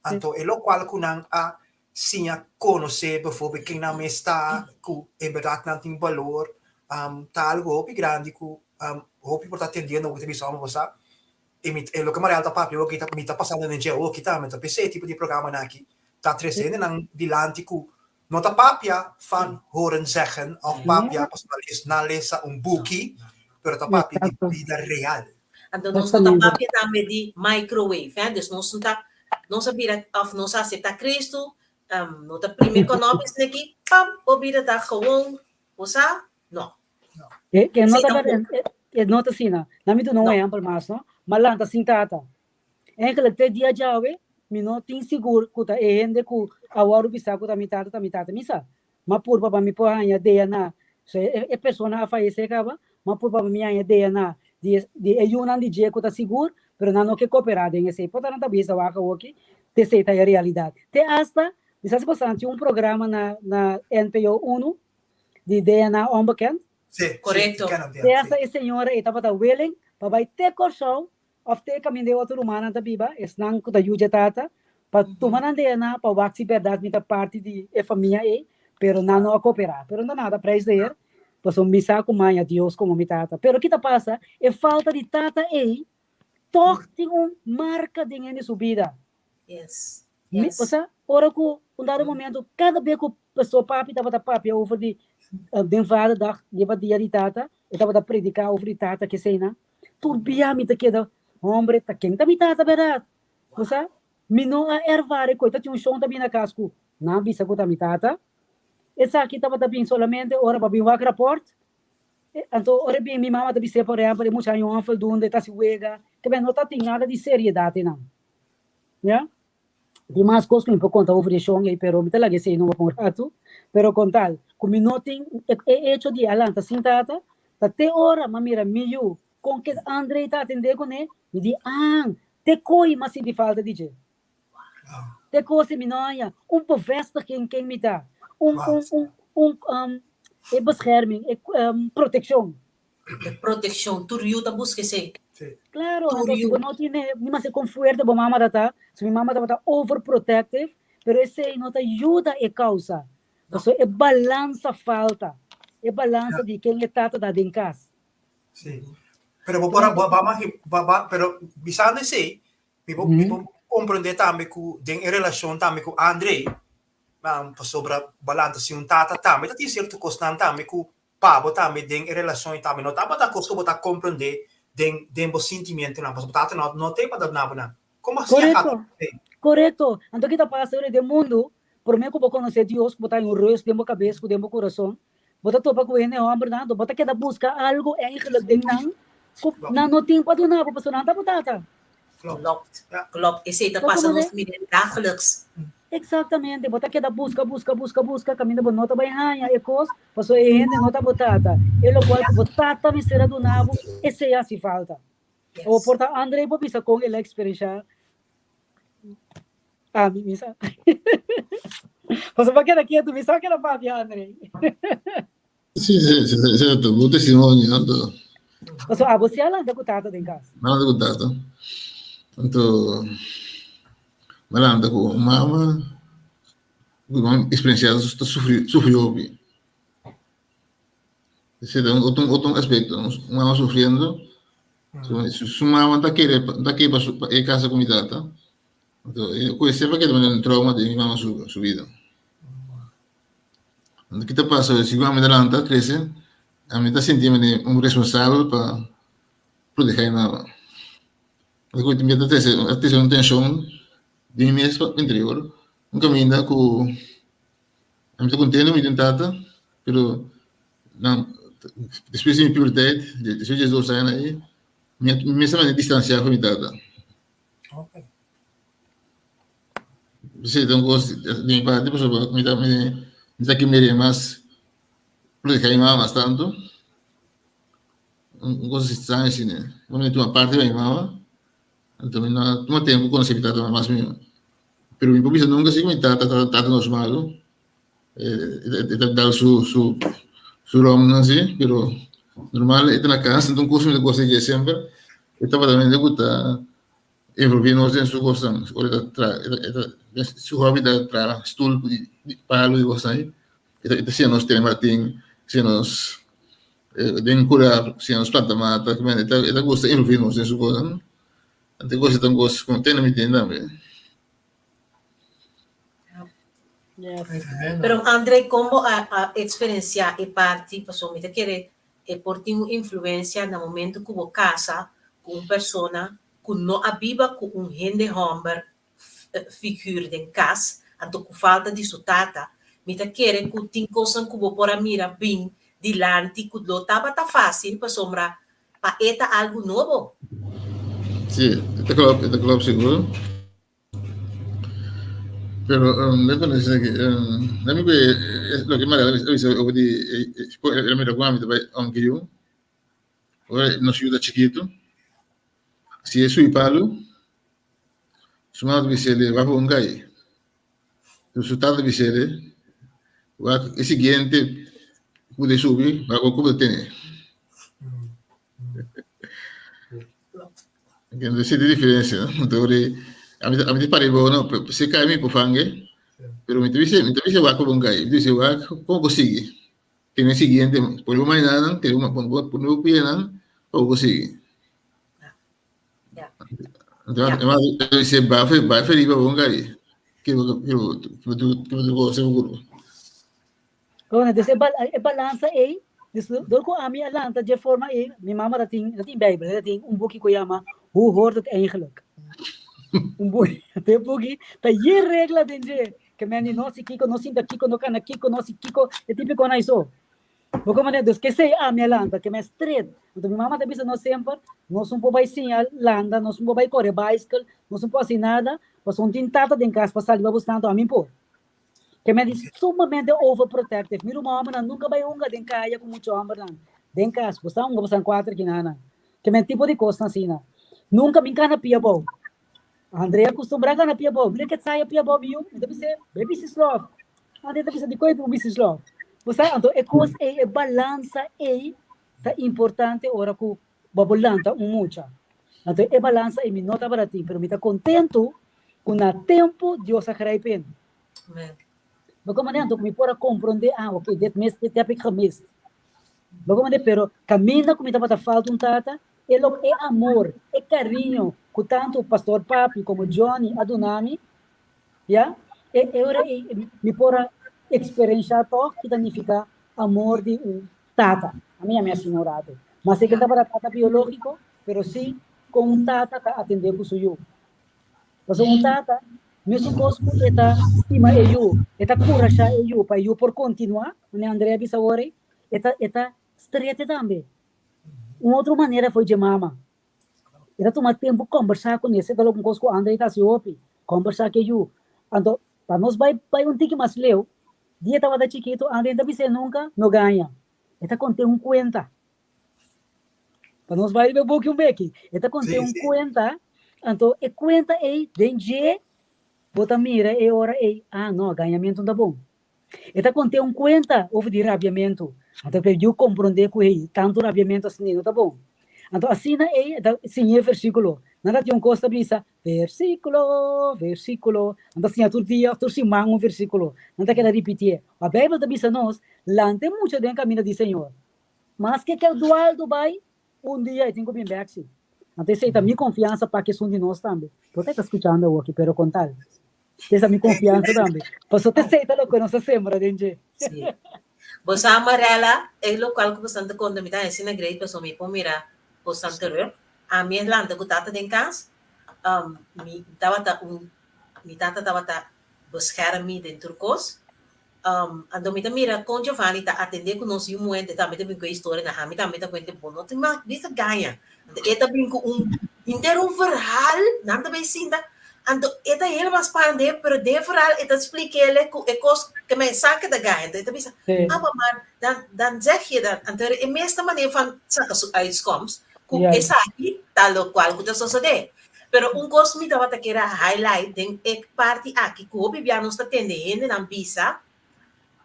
anto e lokual ku nan a siña konosé bijvoorbeeld ken nan mes ta, ku en bèrdat nan tin balor, ta algu hopi grandi ku hopi por ta atendiendo ku ta bisa ome bo sa, i mi e loke Mariel ta papia awoki ta mi ta pasando den dje awoki tambe, ta p'esei e tipo di programanan aki ta trese hendenan dilanti ku no ta papia van horen zeggen òf papia pasobra nan lesa un buki, pero ta papia di bida real. Anto nos no ta papia tambe di microwave, hè? Dus nos no ta, nos a bira, of nos a acepta Cristo, no ta primi economisch neki, pam, bo bida ta gewoon, bo sa? No. E, e no ta, e no ta asina. Na mi duna un ehempel mas, no? Ma lanta sin tata. Eigenlijk te dia djawe, mi no tin sigur ku ta e hende ku a wòrdu bisa ku ta mi tata, ta mi tata. Mi sa. Ma purba pa mi por haña DNA. So e e persona a fayesé kaba, ma purba pa mi haña DNA di e di e yunan di dje ku ta sigur, pero nan no ke koperá den esei. Por ta nan ta bisa wak awoki, t'esei ta e realidat. Te asta, mi sa si boso tin un programa na na NPO unu di DNA Onbekend. Sí, sí, Korekto. ken hom, Te ja, asta sí. e señora ei tabata willing pa bai te Kòrsou òf te kaminda e otro rumannan ta biba, esnan ku ta yu dje tata, Pa tuma nan DNA pa wak si bèrdat mi ta parti di e famia ei, pero nan no a koperá. Pero no nada, prijs de Heer, pasobra mi sa ku maña Dios komo mi tata. Pero ki ta pasa? E falta di tata ei tòg tin un marka den hende su bida. Yes. Mi, Yes. osea, ora ku un dado momento, kada bes ku pastor papi tabata papia over di den Vaderdag, riba dia di tata, e tabata prediká over di tata keseinan, tur bia mi ta keda, hombre, ta ken ta mi tata bèrdat? Osea, mi no a ervare ku e ta tin un shon ta bini na kas ku nan a bisa ku ta mi tata. Esaki tabata bin solamente ora pa bin wak rapòrt. Anto ora e bin mi mama ta bis'é, por ehèmpel, e mucha haña un onvoldoende, ta hasi wega, ke men no ta tin nada di seriedat einan. Ya. Tin mas kos ku mi por konta over di e shon ei, pero mi ta laga esei numa pa un ratu. Pero kon tal ku mi no tin e echo di a lanta sin tata, ta te ora m'a mira mi yu kon ke Andrei ta atendé kuné, mi di, Aan, te koi m'a sinti falta di dje. Te kos mi no haña un bevestiging ken mi ta, un un un un um, e bescherming, e um, protekshon. E protekshon, tur yu ta buska esei. Claro, Tur anto si yu. bo no tiene, ni mas kon fuerte bo mama ta ta, si mi mama tabata overprotective, pero esei no ta yuda e causa. Pasobra e balansa falta, e balansa di ken e tata ta den cas. Sí. Pero bo por a, bo, ba, ba, ba, pero bisando esei, mi por, mi por comprende tambe ku den e relacion tambe ku André, um, pasobra balanta si un tata tambe ta tin cierto cosnan tambe ku pa bo tambe den e relacion y tambe no tabata cos ku bo ta comprende den den bo sentimientonan, pasobra bo tata no no te pa duna bo nan. Como asina Correcto, gaat e? correcto. Anto ki ta pasa ora den mundu, prome ku bo konosé Dios, ku bo ta haña un rust den bo kabes ku den bo kurason, bo ta topa ku hende hòmbernan, anto bo ta keda buska algu eigenlijk den nan ku nan no tin pa duna bo, pasobra nan ta bo tata. Klopt, klopt. Esei ta Bo pasa konosé? nos midden dagelijks. Exactamente, bo ta keda buska, buska, buska, buska, kaminda bo no ta bai haña e kos, pasobra e hende no ta bo tata. E lokual ku bo tata mester a duna bo, esei a hasi falta. O Yes. por ta André por bisa kon el a eksperenshá Ami, mi sa. Pasobra bo a keda ketu, mi sa keda papia, André. Sí, sí, sí, sí, cierto. Bo testimonio, anto. Pasobra abo si a lanta ku tata den kas. Mi a lanta ku tata. Anto, mi a lanta ku un mama ku mi a eksperensiá ta sufri, sufri hopi. Esei ta un otro, otro aspekto. Un mama sufriendo, su, su mama ta kere, ta kere pa su, pa e kasa ku mi tata. Anto, e ku esei pa keda un trauma den mi mama su, su bida. Anto ki ta pasa si ku ami ta lanta krese, ami ta sinti mi un responsabel pa protegé mi mama. Anto ku mi ta trese, a trese un tenshon den mi mes interior, un kaminda ku Ami ta contento mi tin tata, pero nan, despues di mi puberteit, despues di diesdos aña ahí, mi a mi mester manda distancia for mi tata. Okay. Esei ta un cos di mi parti pasobra mi ta mi ta kimeria mas proteha mi mama mas tanto. Un cos extraño asina. Mi tuma parti pa mi mama, anto mi no a tuma tempo conoce mi tata mas mihor. Pero mi por bisa nunca si cu mi tata ta tata nos malo. E ta dal su su su romnan si, pero normal e ta na cas, enton cos mi ta gosta di dje semper, e tabata mente cu ta envolvi nos den su cosnan. Ora e ta traha, e ta su hobby ta traha stoel di palo y cosnan ahi. E ta siña nos tene martin, siña nos den cura, siña nos planta mata, e ta gusta envolvi nos den su cosnan. Ante cos ta un cos cu tene mi tin tambe. Yes. Pero André, con bo a, a experiencia e parti, pasobra mi ta kere e por tin un influencia na momento cu bo casa cu un persona cu no a biba cu un hende homber figuur den cas, anto cu falta di su tata, mi ta kere cu tin cosnan cu bo por a mira bin dilanti cu lo tabata facil pasobra Pa e ta algu nobo. Sí, e ta klopt, e ta klopt sigur. Pero um, let me decir que um, let me go lo que Maria a bisa over di el a mira cu ami ta bai aunque yu. Ora nos yu ta chikitu. Si e subi palu, su mama ta bisele wak un kai. Su tata bisele wak e siguiente ku de subi wak ku bo tene. Entonces, sí, diferencia, ¿no? Entonces, Ami ami ta pare bo no, pero si kai mi por fangue, pero mi ta bisa mi ta bisa wak pa bon kai, mi ta bisa wak kon bo sigui. Tene siguiente, pone bo mainanan, tene bo pone bo pianan pa bo sigui. Ja. Anto se ba fe ba fe riba bon kai. Ke bo ke bo ke bo ke bo gosa bo grupo. Bueno, dus e, bal e balansa ei, dus door ku ami a lanta dje forma ei, mi mama ta tin, ta tin Bijbel, ta tin un buki ku yama Hoe hoort het eigenlijk? Un buki, te buki ta yen regla den dje, ke men di no si kiko, no sinta kiko, no kana kiko, no si kiko, e tipiko na iso. Bo como ne, dus kesei ami a lanta, ke men stret. Anto mi mama ta bisa nos semper, nos no por bai siña landa, nos no por bai kore baiskel, nos no por hasi nada, pasobra no tin tata den kas pa sali pa busca, anto ami por. Ke men di sumamente overprotective. Mi ruman hombernan nunca bai hunga den kaya ku mucha hombernan den kas. Bo sa hunga bo san kuater kinanan. Ke men tipo di kosnan asina. Nunca mi kana pia bou. Andrea kustumbrá kana pia bou. Mira ke saya pia bou mi yu. Mi ta bis'é, bai bisti slof. Andrea ta bisa, dikon e por bisti slof? Bo sa, anto e kos ei, e balansa ei ta importante ora ku bo a por lanta un mucha. Anto e balansa ei mi no tabata tin, pero mi ta kontentu ku na tempu Dios a grijp in. Amen. Bo komandé anto ku mi por a komprondé, ah, oké, dit mis, dit heb ik gemist. Bo komandé, pero kaminda ku mi tabata falta un tata, e lo, e amor, e kariño ku tantu Pastor Papi komo Johnny a duna mi, ya, e, e ora ei mi por a eksperenshá tòg ki ta nifiká amor di un tata. Ami yam'é asina un ratu. Maske ke tabata tata biológiko, pero sí kon un tata ta atendé ku su yu. Pasobra un tata, mesun kos ku e ta stima e yu, e ta kurashá e yu pa e yu por kontinuá, manera Andrea a bisa awor ei, e ta e ta strete tambe. Un otro manera fo'i dje mama. E ta tuma tempu kombersá kuné, esei ta loke un kos ku Andrea ta hasi hopi, kombersá ku e yu. Anto, pa nos bai bai un tiki mas leu, dia e tabata chikitu, Andrea no ta bis'é nunka, no gaña. E ta kont'é un kuenta. Pa nos bai riba e buki un beki. E ta kont'é un kuenta, anto e kuenta ei den dje bo ta mira e ora ei, ah no, gañamentu no ta bon. E ta kont'é un kuenta over di rabiamentu, anto e yu komprondé ku ei tantu rabiamentu asina no ta bon. Anto asina ei e ta siña e versíkulo. Nan ta tin un kos ta bisa, Versíkulo, versíkulo. Nan ta siña tur dia òf tur siman un versíkulo. Nan ta keda ripitié. Ma Beibel ta bisa nos, Lanta e mucha den kaminda di Señor. Maske kel dualdu bai, un dia e tin ku bin bèk si. Anto esei ta mi konfiansa pa kesun di nos tambe. Bo ta skuchando awoki, pero kon tal. Esei ta mi konfiansa tambe. Pasobra ta esei ta loke nos a sembra den dje. Sí. Bo sa Marella, e lokual ku bosan ta konta mi ta asina great pasobra mi por mira bosan terug. Ami e lanta ku tata den kas, mi tabata un, mi tata tabata bescherm mi den tur kos. Anto mi ta mira kon Giovanni ta atendé ku nos yu muhé, e tambe ta bin ku e historia na ami tambe ta kuente bo no tin mag bisa gaña. Anto e ta bin ku un henter un verhaal, nan ta bay sinta, anto e ta helemaal spannend pero den e verhaal e ta splik'é ku e kos ke men sa ke ta gaña. Anto e ta bisa, apa man, dan dan zeg je dat. Anto e mes ta manera van saka su uitkomst ku esaki ta lokual ku ta sosodé. Pero un kos mi tabata kier a highlight den e parti aki ku hopi bia nos ta tende hendenan bisa,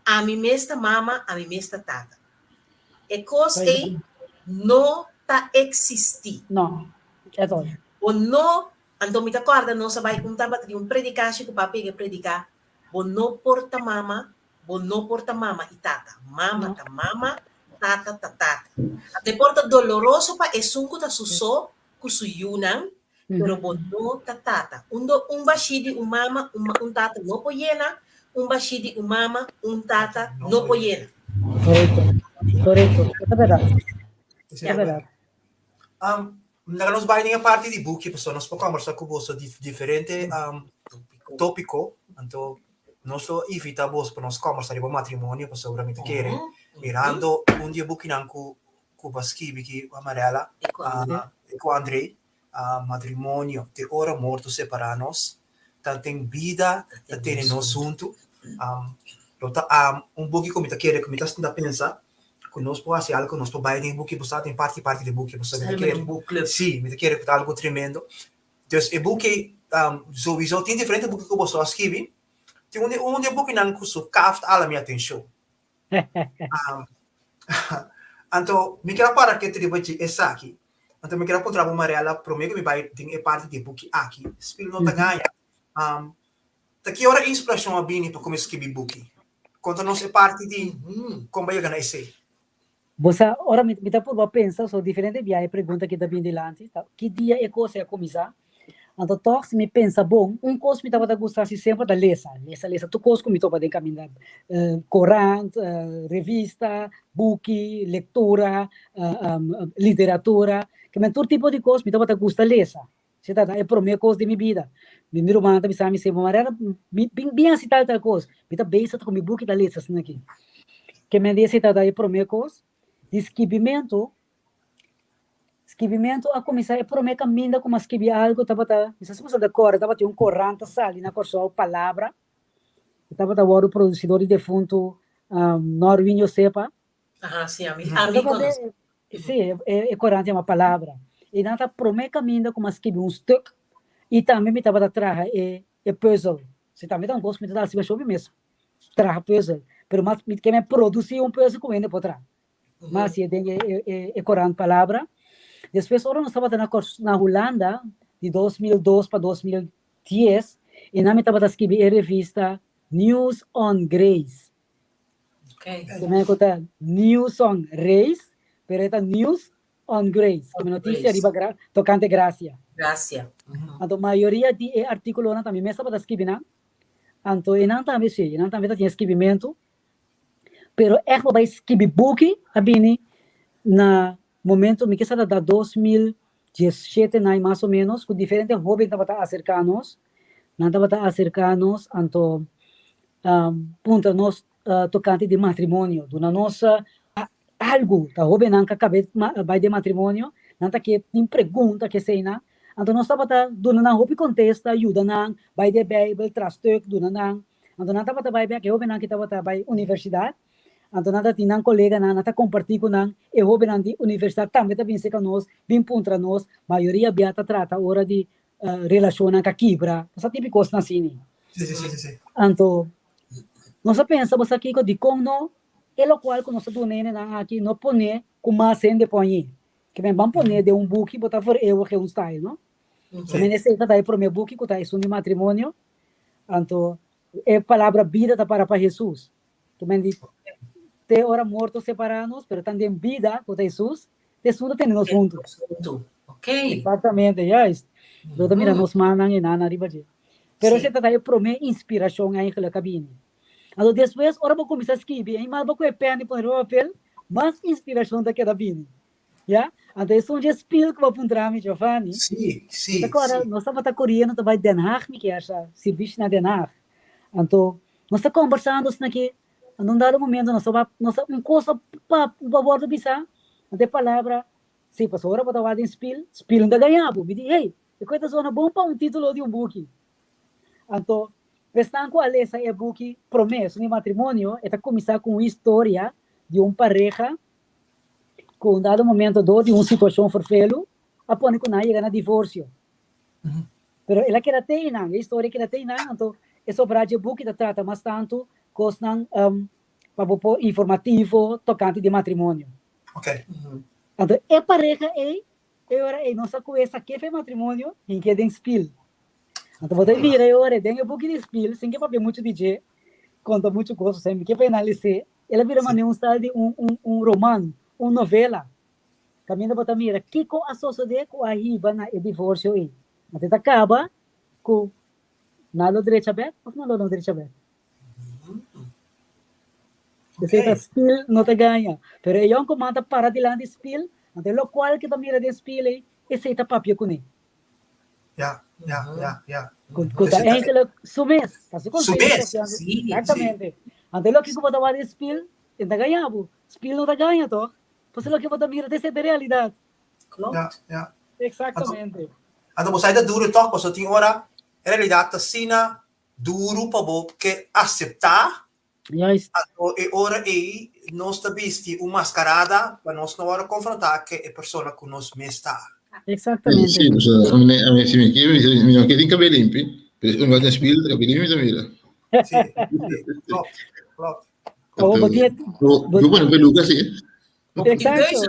Ami mes ta mama, ami mes ta tata. E kos ei no ta eksistí. No, at all. Bo no, anto mi ta kòrda nos a bai un tabata di un predikashi ku papi a prediká, bo no por ta mama, bo no por ta mama i tata. Mama ta mama, tata ta tata. Anto e por ta doloroso pa esun ku ta su so, ku su yunan, pero bo no ta tata. Un do un bashí di un mama, un un tata no por yena, un bashí di un mama, un tata no por yena. Korekto, korekto, e ta bèrdat, e ta bèrdat. Um, laga nos bai den e parti di buki, pasobra nos por kòmbersá ku boso di diferente um, tópiko, anto nos lo invitá boso pa nos kòmbersá riba matrimonio, pasobra mi ta kere, mirando un di e bukinan ku ku bo a skibi ki Amarela i ku André, matrimonio te ora morto separá nos, ta den bida ta tene nos huntu. Lo ta un buki ku mi ta kere ku mi ta sinta pensa ku nos por hasi algu ku nos por bai den e buki bo sa den parti parti di e buki pasobra mi ta kere si mi ta kere ku ta algu tremendo. Dus e buki souiso tin diferente buki ku boso a skibi, tin un di e bukinan ku su kaft ala mi atenshon. Anto, mi kier a para ketu riba dje esaki. Anto mi kier a puntra bo Mariela, prome ku mi bai den e parti di e buki aki, Spil no ta gaña. Ta ki ora e inspirashon a bini pa kuminsá skibi buki? Konta nos e parti di kon bo a yega na esei. Bo sa, ora mi ta purba pensa, so diferente bia e pregunta ki ta bini dilanti, ta ki dia e kos ei a kuminsá? Anto tòg si mi pensa bon, un kos mi tabata gusta hasi semper ta lesa, lesa, lesa tur kos ku mi topa den kaminda, korant, revista, buki, lektura, literatura, kimen tur tipo di kos mi tabata gusta lesa. Si ta e promé kos di mi bida. Mi rumannan ta bisa mi semper, Mariana, bin bin hasi tal tal kos. Mi ta bezig ku mi buki ta lesa asina aki. Ke men di esei tabata e promé kos. Di skibimentu, skibimentu a kuminsá e promé kaminda ku mi a skibi algu tabata, mi sa si boso ta kòrda, tabatin un korant ta sali na Kòrsou, Palabra, e tabata wòrdu produsí dor di defuntu Norwin Josepa. Aha, sí, ami, ami konosé. Sí, e korant yama Palabra. I nan ta promé kaminda ku mi a skibi un stuk i tambe mi tabata traha e e pùzel. Si tambe ta un kos ku mi ta hasi masha hopi mes, traha pùzel. Pero mas mi ke men produsí un pùzel ku hende por traha. Mi a hasié den e e korant Palabra. Despues ora nos tabata na na Hulanda di 2002 pa 2010, einan mi tabata skibi e revista News on Grace. Okay. Ke men ku ta News on Race, pero e ta News on Grace, ke men notisia riba gra tokante grasia. Grasia. Anto mayoria di e artíkulonan ta mi mes tabata skibi nan. Anto enan tambe si, enan tambe ta tin e skibimentu, pero ègt bo bai skibi buki a bini na momento mi kisa ta da 2017 nai mas o menos ku diferente hóben tabata aserká nos, nan tabata aserká nos anto puntra nos tokante di matrimonio, duna nos algu, ta hóbennan ka kabe bai den matrimonio, nan ta ke tin pregunta keseinan, anto nos tabata duna nan hopi kontesta, yuda nan bai den Beibel, tras stuk, duna nan, anto nan tabata bai bek, e hóbennan ki tabata bai universidat, anto nan ta tin nan koleganan, nan ta kompartí ku nan, e hóbennan di universidat tambe ta bin serka nos, bin puntra nos, mayoria bia ta trata ora di relashonnan ka kibra, sa tipo kosnan asina. Sí, sí, sí, sí. Anto, nos a pensa bo sa kiko, dikon no e lokual ku nos ta duna hendenan aki no pone ku mas hende por hañ'é. Ke men ban pone den un buki bo ta vereeuwig un style, no? Sí. Men esei ta e promé buki ku ta esun di matrimonio. Anto, e palabra bida ta para pa Hesus. Ke men di te ora morto separá nos, pero tan den bida ku ta Hesus, te esun ta tene nos huntu. Huntu. Ok. Exactamente, juist. Lo ta mira nos mannan i nan ariba dje. Pero Sí. esei ta e promé inspirashon eigenlijk a bini. Anto despues ora bo kuminsá skibi, en mas bo ku e pèn i pone riba papel, mas inspirashon ta keda bini. Ya? Anto esun dje spil ku bo a puntra mi, Giovanni. Sí, sí, Ta kòrda, sí. nos tabata koriendo ta bai Den Haag, mi kier sa, sirbishi na Den Haag. Anto nos ta kombersando asina ki, anto un dado momento nos ta nos ta un kos a pa pa wòrdu bisá, anto e palabra, sí, pasobra ora bo ta wak den spil, spil no ta gaña bo. Mi di, hey, e kos ta sona bon pa un título di un buki. Anto, esnan ku a lesa e buki promé, esun di matrimonio, e ta kuminsá ku un historia di un pareha ku un dado momento dor di un situashon ferfelu a pone ku nan a yega na divorsio. Pero el a keda te einan, e historia a keda te einan, anto e sobrá dje buki ta trata mas tantu kosnan pa bo por informativo tokante di matrimonio. Ok. Anto e pareha ei, e ora ei nos a kohe sa kefe matrimonio hink'é den spil. Anto bo ta mira e ora ei den e buki di spil, sin ke papia muchu di dje, konta muchu kos, osea mi ke pa e nan les'é, el a bira manera un style di un un un roman, un novela. Kaminda bo ta mira kiko a sosodé ku a hiba na e divorsio ei. Anto e ta kaba ku nan lo drecha bèk òf nan lo no drecha bèk. Esei ta spil no ta gaña. Pero e yònkuman ta para dilanti spil, anto e lokual ke ta mira den spil ei, esei ta papia kuné. Ja, ja, ja, ja. Ku ku ta eigenlijk su mes. Ta su Su konsenshi mes, papiando. sí, sí. Exactamente. Anto e loke ku bo ta wak den spil, e no ta gaña bo. Spil no ta gaña tòg? Pasobra loke bo ta mira ta esei ta realidat. Klopt. Ja, ja. Exactamente. Anto bo sa e ta duru tòg, pasobra tin ora e realidat ta asina duru pa bo ke aseptá. Juist. Anto e ora ei nos ta bisti un maskarada pa nos no wòrdu konfrontá ke e persona ku nos mes ta. Exactamente. Sí, pasobra ami ami si mi ke mi no ke tin kabel limpi, pero un bata spil kabel limpi mi ta mira. Sí, sí, klopt, klopt. Oh, bo tin Yo pone peluca sí. Bo tin Exacto. keuze.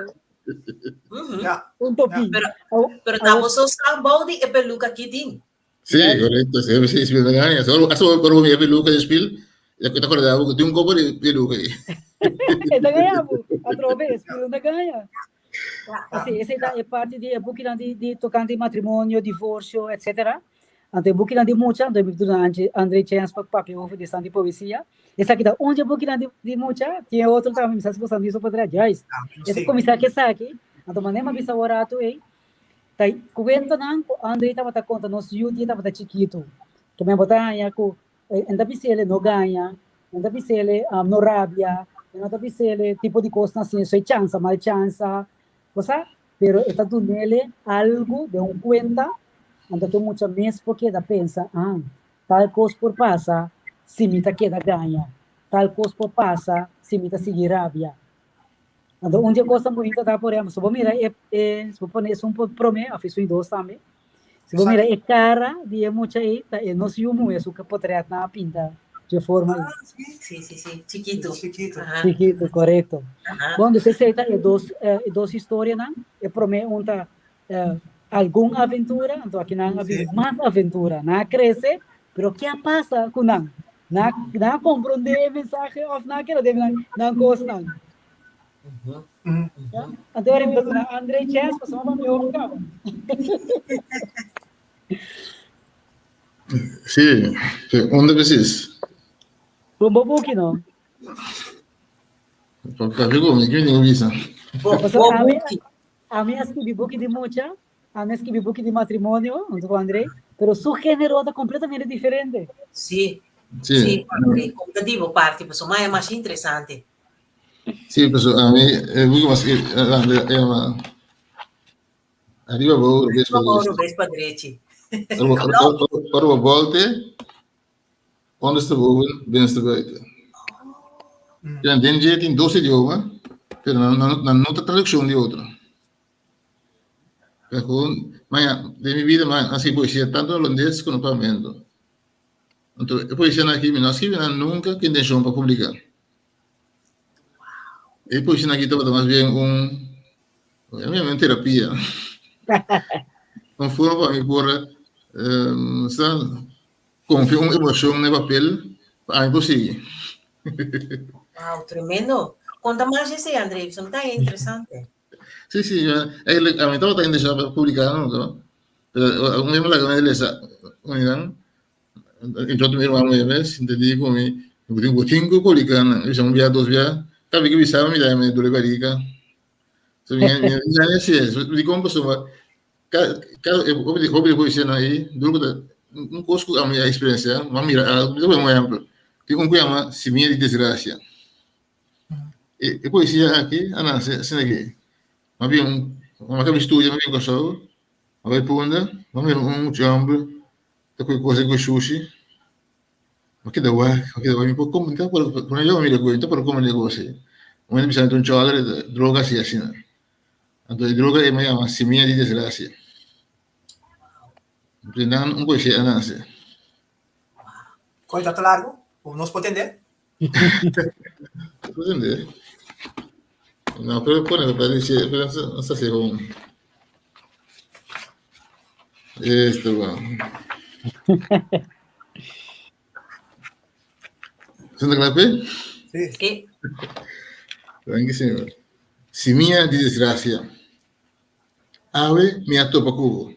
Mhm. Ja. Un topí. Pero, pero ta boso sa bou di e peluca ki tin. Sí, correcto. Sí, sí, sí, me gaña. Solo, aso por mi peluca de spil, ya que te acordaba que tiene un copo de peluca ahí. E ta gaña bo. Atrobe, spil no ta gaña. Así, esei ta e parti di e bukinan di, di tocante matrimonio, divorcio, etc. Anto e bukinan di mucha, anto mi duna Angie, André chance pa papia over di esnan di poesia. Esaki ta un di e bukinan di, di mucha, tin e otro tambe, mi sa si boso a miso por traha, juist. E ta kuminsá ku esaki, anto manera mi a bisa awor ratu ei, ta kuentonan ku André tabata konta nos yu di e tabata chikitu. Ke men bo ta haña ku e ta bis'el no gaña, e ta bis'el no rabia, e no ta bis'el tipo di kosnan asina, so e chansa, mal chansa, bo sa? Pero e ta dun'el algu den un kuenta, anto ke mucha mes por keda pensa, ah, tal kos por pasa si mi ta keda gaña, tal kos por pasa si mi ta sigui rabia. Anto un di e kosnan bunita ta, por ehempel, si bo mira e, e, si bo pone esun por promé òf esun dos tambe, si bo mira e kara di e mucha ei, ta e nos yu muhé su potretnan a pinta dje forma ei. Sí, sí, sí, chikitu. Chikitu. Aha. Chikitu, korekto. Aha. Bon, dus esei ta e dos, e dos historianan. E promé un ta algun aventura, anto aki nan a biba mas aventura. Nan a krese, pero ke a pasa ku nan? Nan, nan a komprondé e mensahe òf nan a keda den nan, nan kosnan? Ya? Anto ora mi ta duna André chèns pasobra mi hopi kaba. Sí, sí, unda precies? Bon bo buki no? Papia ku mi, ki mi bisa? Bo, Pasobra bo ami, buki. ami a skibi buki di mucha, ami a skibi buki di matrimonio huntu ku André, pero su género ta kompletamente diferente. Sí, Sí. sí, André, konta di bo parti, pasobra mai e mas interesante. Sí, pues a mí, eh, buki mas, eh, eh, eh, arriba bou, robes pa Arriba bou, drechi. robes pa drechi. Ora bo volte, ondersteboven, binnenstebuiten. Ja, den dje tin dos idioma, pero nan, nan, nan no ta traduccion di otro. Pero gewoon, maar ja, den mi vida, maar así poesía tanto holandés como papiamento. Anto, e poesía nan aki, mi no a scribi nan nunca cu intencion pa publica. E poesía aki tabata mas bien un, un terapia. Un forma pa mi por, um, sa, confia un emocion na e papel pa ami por sigui. Wow, tremendo. Conta mas esei, André, pasobra ta interesante. Sí, sí, eigenlijk a mi tabata intencion pa publica no, pero un mismo laga mi lesa un Entró mi hermano mi mes, entendí con mi, bo tin ku publica nan, bisa un bia, dos bia, cada vez que bisa mi da mi dure barriga. So mi mi mi así es, di kon pasobra cada cada hopi hopi poesia nan ei, duru ku ta un kos ku ami a experiencia, mi a mira algu, mi ta pone un ehempel, tin un ku yama Simia di Desgracia. E e poesia aki a nase asina ke, mi a bin mi a kaba studia, mi a bin Kòrsou, mi a bai Punda, mi a mira un mucha hòmber ta kohe kos ku shushi, mi a keda wak, mi a keda wak, mi por mi ta por pone yo mira mi ta por kome e kos ei. Un hende bisa mi ta un chòler, droga asi asina. Anto e droga ei mi a yama simia di desgrasia. Nan un poesia a nase. Koe ta te largu? Nos por tende? Por tende. No, pero pone pa dice, pero no está así gewoon. Esto va. Santa Clape? Sí. Sí. Dank je, señor. Simia di desgracia. Awe mi a topa ku bo,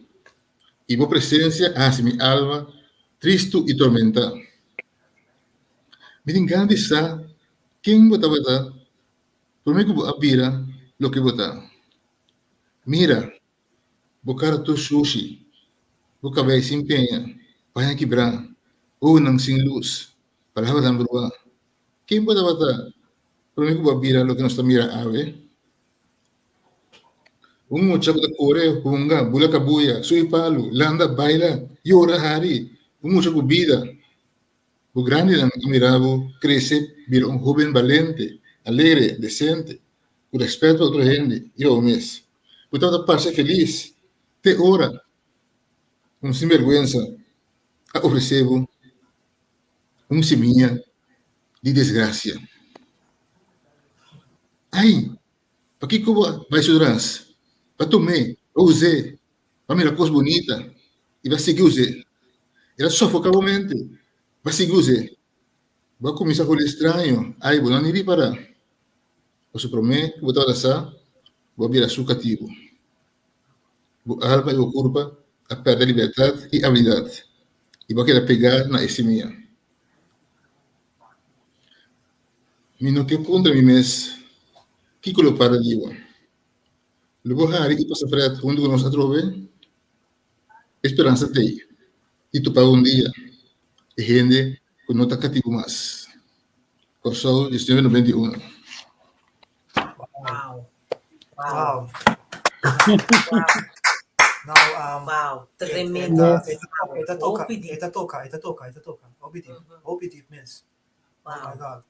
i bo presensia a hasi mi alma tristu i tormentá. Mi tin gana di sa ken bo tabata promé ku bo a bira loke bo ta. Mira, bo kara tur shushi, bo kabei sin peña, paña kibrá, ohonan sin lus, palabranan bruá. Ken bo tabata promé ku bo a bira loke nos ta mira awe? Un mucha ku ta kore, hunga, bula kabuya, subi palu, landa, baila, yora, hari. Un mucha ku bida. Bo grandinan a mira bo krese bira un hóben balente, alegre, desente, ku rèspèt pa otro hende i pa bo mes. Bo tabata parse felis te ora un sinbèrgwensa a ofresé bo un simia di desgrasia. Ai! Pakiko bo a bai su tras? B'a tum'é, b'a us'é, b'a mira kos bunita i b'a sigui us'é. El a sofoká bo mente, b'a sigui us'é. Bo a kuminsá holi straño, ai, bo no a ni ripará. Pasobra promé ku bo tabata sa, bo a bira su katibu. Bo alma i bo kurpa a pèrdè libertat i abilidat, i bo a keda pegá na e simia. Mi no ke puntra mi mes, Kiko lo para di bo? Lo bo hari i pasa prèt huntu ku nos atrobe? E speransa t'ei di topa un dia e hende ku no ta katibu mas. Kòrsou, 1991. Wow. Wow. Wow. Nou, Wow, tremendo. E ta, e ta toka, Hopi diep. e ta toka, e ta toka, e ta toka. Hopi diep, hopi diep mes. Oh my Wow. God.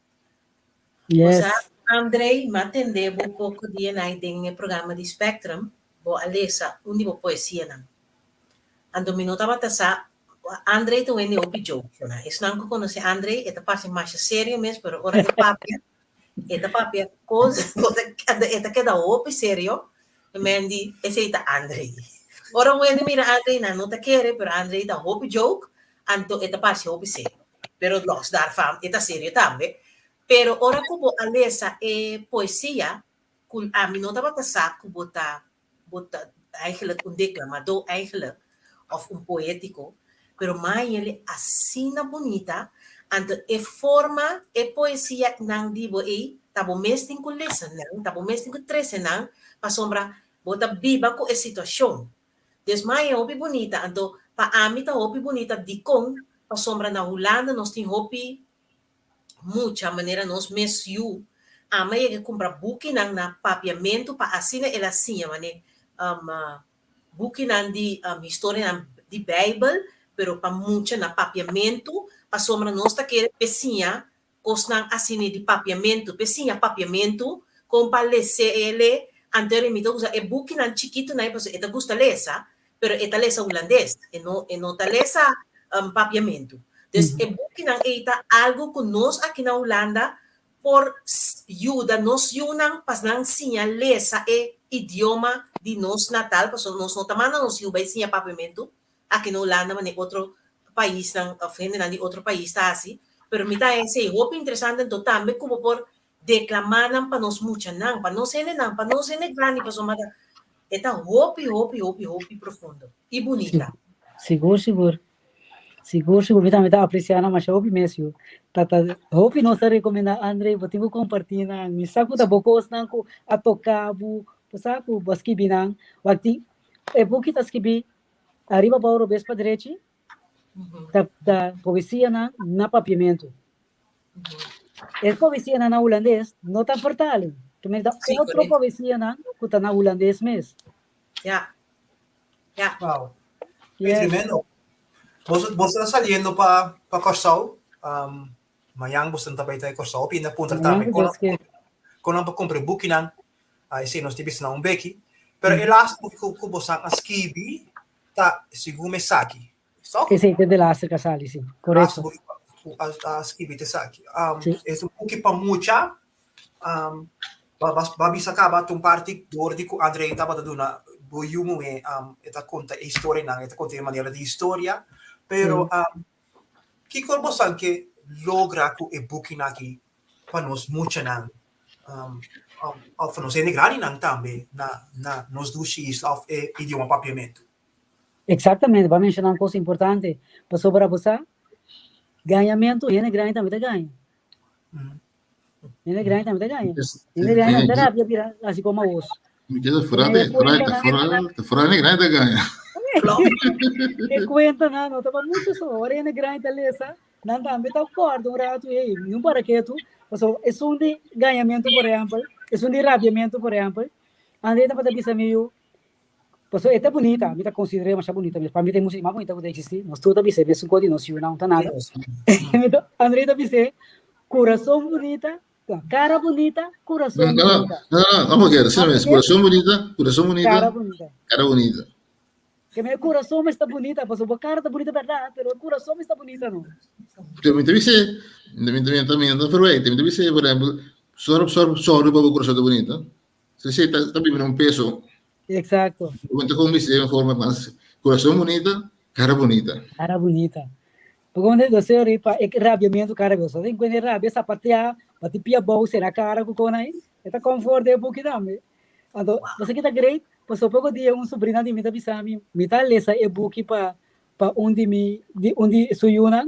Yes. Osa, André, m'a tende bo poko dianan den e programa di Spectrum, bo a lesa un di bo poesianan. Anto mi no tabata sa, André ta wende hopi joke, na. Esnan ku konosé André, e ta parse masha serio mes, pero ora e papia, e ta papia kos, e ta keda hopi serio, e men di, esei ta André. Ora un hende mira André, nan no ta kere, pero André ta hopi joke, anto e ta parse hopi serio. Pero los daarvan, e ta serio tambe. Pero ora ku bo a lesa e poesia, ku ami no tabata sa ku bo ta bo ta eigenlijk un declamador eigenlijk of un poetico, pero mai el asina bunita, anto e forma e poesia nan di bo ei ta bo mes tin cu lesa nan, ta bo mes tin cu trece nan, pasobra bo ta biba cu e situacion. Dus mai e hopi bunita, anto pa ami ta hopi bunita dicon, pasobra na Hulanda nos tin hopi mucha manera nos mes yu ama yega kumpra bukinan na papiamentu pa asina el a siña mane bukinan di historianan di Bijbel pero pa mucha na papiamentu pasobra nos ta kere p'e siña kosnan asina di papiamentu p'e siña papiamentu kon pa lese ele anto mi ta usa e bukinan chikitunan pasobra e ta gusta lesa pero e ta lesa hulandes, e no, e no ta lesa papiamentu. Dus e bukinan ei ta algu ku nos aki na Hulanda por yuda nos yunan pa nan siña lesa e idioma di nos natal, pasobra nos no ta manda nos yu bai siña papiamentu aki na Hulanda manera otro paisnan òf hendenan di otro pais ta hasi. Pero mi ta haña esei hopi interesante, anto tambe ku bo por Deklamá nan pa nos muchanan, pa nos hendenan, pa nos hende grandi, pasobra ta e ta hopi, hopi, hopi, hopi profundo i bunita. Sigur, sigur. Sigur, sigur. Mi tambe ta apresiá nan masha hopi mes, yu. Ta ta hopi nos ta rekomendá, André, bo tin ku kompartí nan. Mi sa ku ta bo kosnan ku a toká bo, bo sa ku bo a skibi nan. Wak tin e buki ta skibí ariba abou robes pa drechi, ta ta poesianan na papiamentu. E poesianan na hulandes no ta vertaling. Te men ta Sí, otro correcto. poesianan ku ta na hulandes mes. Ja. Ja. Wow. Yes. Tremendo. Boso, boso ta saliendo pa, pa Kòrsou. Um, mañan boso ta bai ta Kòrsou. Pinda puntra Mañan tambe. ku Kon, Dios ke. kon nan pa kumpra e bukinan. Ah, esei nos ta bisa nan un beki. Pero e laatste buki ku, ku boso a skibi ta segun mi esaki. Toch? Esei ta de laatste ku a sali, si. Korekto. Laatste buki ku a skibi ta esaki. Um, Si. Es un buki pa mucha. Um, ba, ba, ba bisa kaba ta un parti door di ku André tabata duna bo yu muhé, um, e ta konta e historianan, e ta konta e manera di historia. Pero um, kiko bosan ke logra ku e bukinan aki pa nos muchanan, um, of pa nos hende grandinan tambe na, na nos dushi isla of e idioma papiamentu? Exactamente, bo a menciona un cos importante, pasobra bo sa, gañamento, hende grandi tambe ta gaña. Hende grandi tambe ta gaña. Hende grandi tambe ta rabia bira hasi como abos. Mi keda fora de, fora, ta fora, ta fora hende grandi ta gaña. E cuenta nan no ta pa mucho so, ora hende grandi ta lesa, nan tambe ta corda un rato, hey, mi no para ketu, pasobra esun di gañamento por ehempel, esun di rabiamento por ehempel, André tabata bisa mi yu, Pasobra e ta bunita, mi ta konsider'é masha bunita mes. Pa mi ta e músika mas bunita ku ta eksistí. Nos tur ta bisa e mesun kos di nos yunan, ta nada. André ta bis'é, Kurason bunita, no, kara bunita, kurason No, no, bunita. no, no, vamos a ver, así mismo. Corazón bonita, corazón bonita, Kara bunita. cara bonita. Ke mi kurason mester bunita, pasobra bo kara ta bunita bèrdat, pero e kurason mester bunita no. Pero mi ta bis'é, mi ta mi ta mi ta verwijk, mi ta bis'é, por ehempel, sòru, sòru, sòru pa bo kurason ta bunita. Si, si, ta, ta biba na un peso. Exacto. Bo ta kon bis'é un forma mas kurason bunita, kara bunita. Kara bunita. Porque cuando yo se ri pa e rabiamiento cara veo. So den cuando rabia sapatea, bati pia bou será cara ku con aí. Eta confort de buki tambe. Anto, você kita great, paso poco dia un sobrina di mi ta bisa mi, mi ta lesa e buki pa pa un di mi di un di su yunan.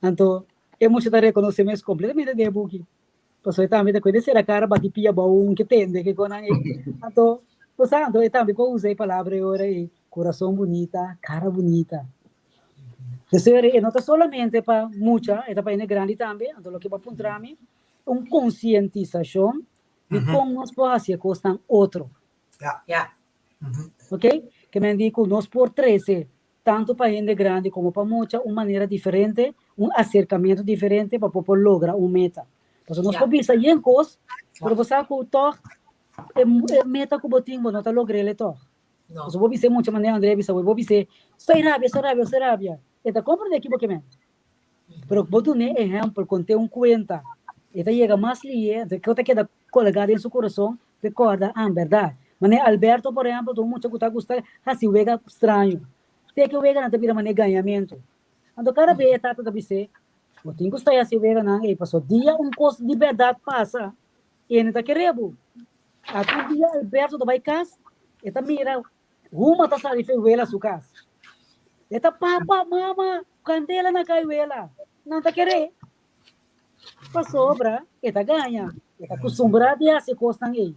Anto, e mucha ta reconoce mes completamente den e buki. Paso e tambe ta cuida será cara bati pia bou un ke tende ke con aí. Anto, bo sa, anto e tambe por usa e palabra e ora ei, corazón bunita, cara bunita. Entonces, e no ta solamente pa mucha, e ta pa hende grandi tambe. Anto loke bo a puntra mi, un konsientisashon di kon nos por hasi e kosnan otro. Ja. Ja. Ok? Ke men di ku nos por trese tantu pa hende grandi komo pa mucha un manera diferente, un aserkamentu diferente pa por por logra un meta. Pasobra nos Ja. por bisa yen kos, pero bo sa ku tòg e e meta ku bo tin bo no ta logr'el tòg. No. Pasobra bo bis'é mucha manera Andrea bisa bo, bo bis'é, Estoy rabia, estoy rabia, estoy rabia. E ta komprendé ki bo ke men. Pero bo dun'é ehèmpel, kont'é un kuenta, e ta yega mas lié, anto e ta keda kolgá den su kurason p'e kòrda, ah, bèrdat. Manera Alberto, por ehèmpel, ta un mucha ku ta gusta hasi wega straño. Te ku e weganan ta bira manera gañamentu. Anto kada bes e tata ta bis'é, Bo tin ku sta hasi weganan ei, pasobra dia un kos di bèrdat pasa, e no ta kere bo. Algun dia Alberto ta bai kas, e ta mira huma ta sali for wela su kas. E ta papa, mama, kandela na kai wela. Nan ta kere. Pasobra e ta gaña, e ta kustumbrá di hasi e kosnan ei.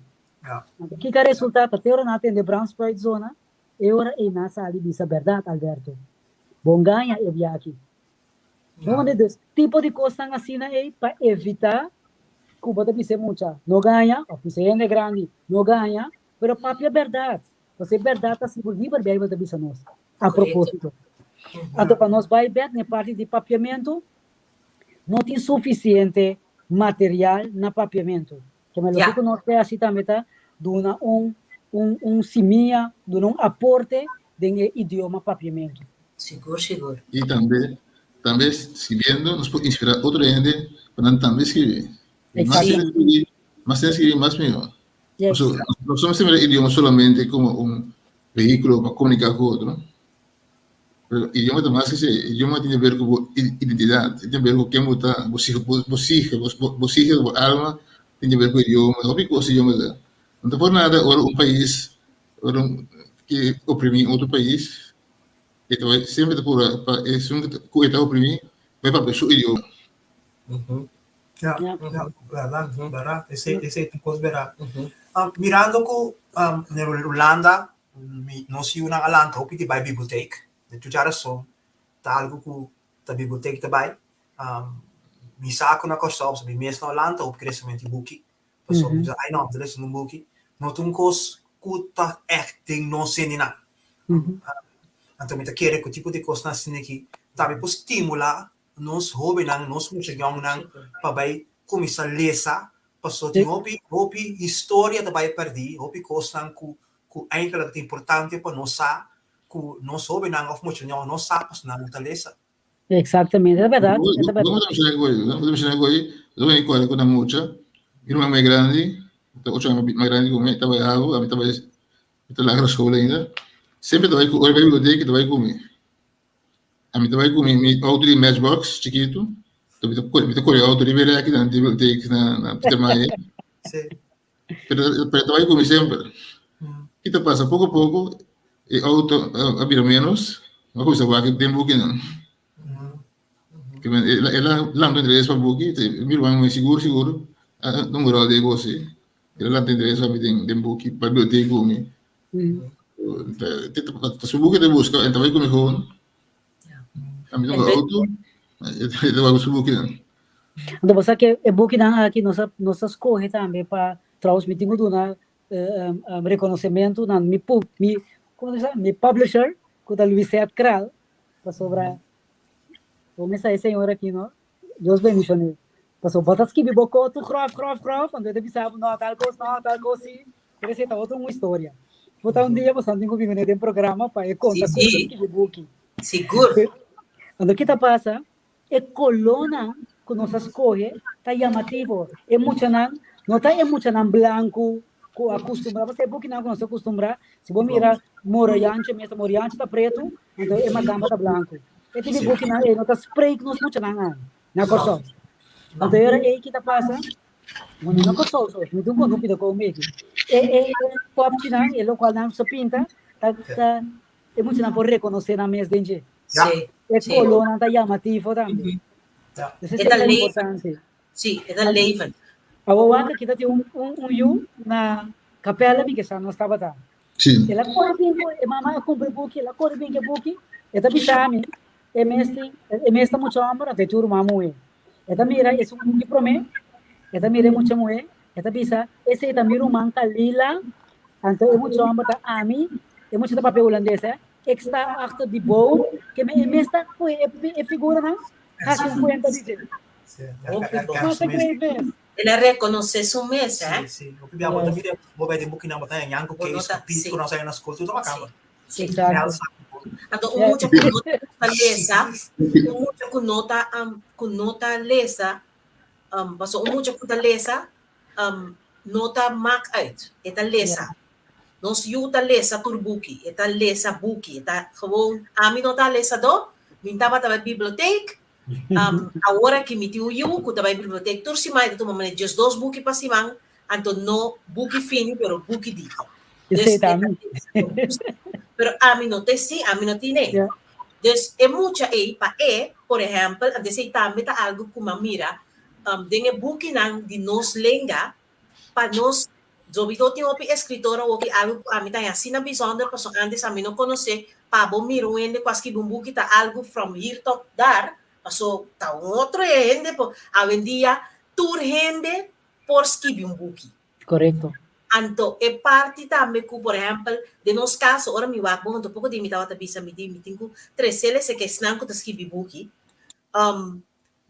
Anto kiko a resultá? Ta te ora nan a tende brandspruit zona, e ora ei nan a sali bisa bèrdat, Alberto, bon gaña e biachi. No, dus tipo di kosnan asina ei pa evitá ku bo ta bisa e mucha no gaña òf bisa e hende grandi no gaña, pero papia bèrdat. Pasobra e bèrdat ta sigur liber, Beibel ta bisa nos a propósito. Anto pa nos bai bèk na e parti di papiamentu, no tin sufisiente material na papiamentu. Keme loke ku nos ke hasi tambe ta duna un un un simia, duna un aporte den e idioma papiamentu. Sigur, sigur. I tambe, tambe skibiendo nos por inspirá otro hende pa nan tambe skibi. Mas hende skibi, mas hende skibi, mas mihó. Pasobra nos no mester mira idioma solamente komo un vehíkulo pa komuniká ku otro. Pero idioma ta mas ke esei. Idioma tin di ber ku bo identidat, tin di ber ku ken bo ta, bo bo psiche, bo psiche, bo alma tin di ber ku idioma. Hopi kos idioma ta. No ta por nada ora un pais, ora un ke oprimí otro pais, e ta bai semper ta purba pa esun ku e ta oprimí bai papia su idioma. Ja, ja, bèrdat, bèrdat. Esei, esei ta un kos bèrdat. Mirando ku na Hulanda Mi nos yunan a lanta hopi di bai bibliotek. Den tur djarason ta algu ku ta bibliotek ta bai. Mi sa ku na Kòrsou pasobra mi mes no a lanta hopi kresementu di buki. Pasobra mi ta ai no, mi ta lesa un buki. No ta un kos ku ta ègt den nos hendenan. Anto mi ta kere ku tipo di kosnan asina aki tambe por stimulá nos hóbennan, nos mucha yòngnan pa bai kuminsá lesa Pasobra tin hopi, hopi historia ta bai pèrdí, hopi kosnan ku ku eigenlijk ta importante pa nos sa, ku nos hóbennan òf muchanan no sa pasobra nan no ta lesa. Exactamente, ta bèrdat, e ta bèrdat. Bo ta menshoná ku ei, bo ta menshoná ku ei, bo ta kòrda ku na mucha, mi ruman mas grandi, ta ocho aña mas grandi ku mi, ta bai havo, ami ta bai, mi ta lagere skol ainda, semper ta bai ku, ora bai biblioteka ta bai ku mi. Ami ta bai ku mi mi auto di matchbox chikitu. Mi ta kore mi ta kore auto riba e rèki nan di bibliotek na na Pietermaai. Sí. Pero pero ta bai ku mi semper. Ki ta pasa poko poko e auto a bira ménos, mi a kuminsá wak den bukinan. Ke men el a el a lanta interes pa buki, mi ruman mi sigur sigur a un ròl den e kos ei. El a lanta interes pa mi den den buki pa bibliotek ku mi. Ta su buki ta buska, e ta bai ku mi gewoon. A mi ta auto, e ta bai ku su bukinan. Anto bo sa ke e bukinan aki nos a nos a skohe tambe pa trouwens mi tin ku duna rekonosementu na mi pu mi komo ta bisa mi publisher ku ta Luisette Kraal pasobra bo mester sa e señor aki no Dios bendicione. Pasobra bo ta skibi bo koto grof grof grof anto e ta bisa bo no tal kos no tal kos si pero esei ta otro un historia. Bo ta un dia boso tin ku bin kuné den programa pa e konta Sí, kon ta sí. skibi buki. Sigur. Anto ki ta pasa? E kolónan ku nos a skohe ta yamativo. E muchanan no ta e muchanan blanku ku. ku a kustumbrá, pasobra e bukinan ku nos a kustumbrá, si bo mira Moroyanchi mes, Moroyanchi ta pretu, anto e makamba ta blanku. E tipo di bukinan ei no ta spreek nos muchanan ai na Kòrsou. Anto e ora ei ki ta pasa? Bueno, no Kòrsou so, mi tin un konta un pida kon meki. E e pòpchinan, e lokual nan sa pinta, ta ta e muchanan por rekonosé nan mes den dje. E kolónan ta yamativo tambe. Entonces esei ta importante. Sí, e ta leven. Awor wak aki ta tin un un un yu na Capella mi ke sa nos tabata. Sí. El a kore bin ku e mama a kumpra e buki, el a kore bin ku e buki, e ta bisa mi, e mes tin, e mes ta mucha hòmber, anto e tin un ruman muhé. E ta mira esun buki promé, e ta mira e mucha muhé, e ta bisa, esei ta mi ruman Kalila, anto e mucha hòmber ta ami, e mucha ta papia hulandes, eh, ik sta achter die boom, ke men e mes ta kohe e e figuranan hasi un kuenta di dje. No ta great mes. El a rekonosé su mes, eh. Sí, sí. Hopi bia bo ta mira, bo bai den bukinan bo ta haña Yanko Kees ku Piet ku nos a haña na skol, tur ta makamba. Sí. Exacto. Anto un mucha ku no ta gusta lesa, un mucha ku no ta ku no ta lesa, pasobra un mucha ku ta lesa no ta mak uit, e ta lesa. Nos yu ta lesa tur buki, e ta lesa buki, e ta gewoon, ami no ta lesadó, mi tabata bai bibliotek, Awor aki mi tin un yu ku ta bai bibliotek tur siman, e ta tuma manera diesdos buki pa siman, anto no buki fini pero buki diki. Esei ta ami. Pero ami no ta esei, ami no tin ei. Dus e mucha ei pa e, por ehèmpel, anto esei tambe ta algu ku mi a mira den e bukinan di nos lenga, pa nos Zobito tin hopi eskritor awoki algu ku ami ta haña asina bisonder pasobra antes ami no konosé pa bo mira un hende ku a skibi un buki ta algu from hier tot daar paso ta un otro hende por awendia tur hende por skibi un buki. Korekto. Anto e parti tambe ku por ehèmpel den nos kaso ora mi wak bon anto poko di mi tabata bisa mi di mi tin ku tresel esei ke esnan ku ta skibi buki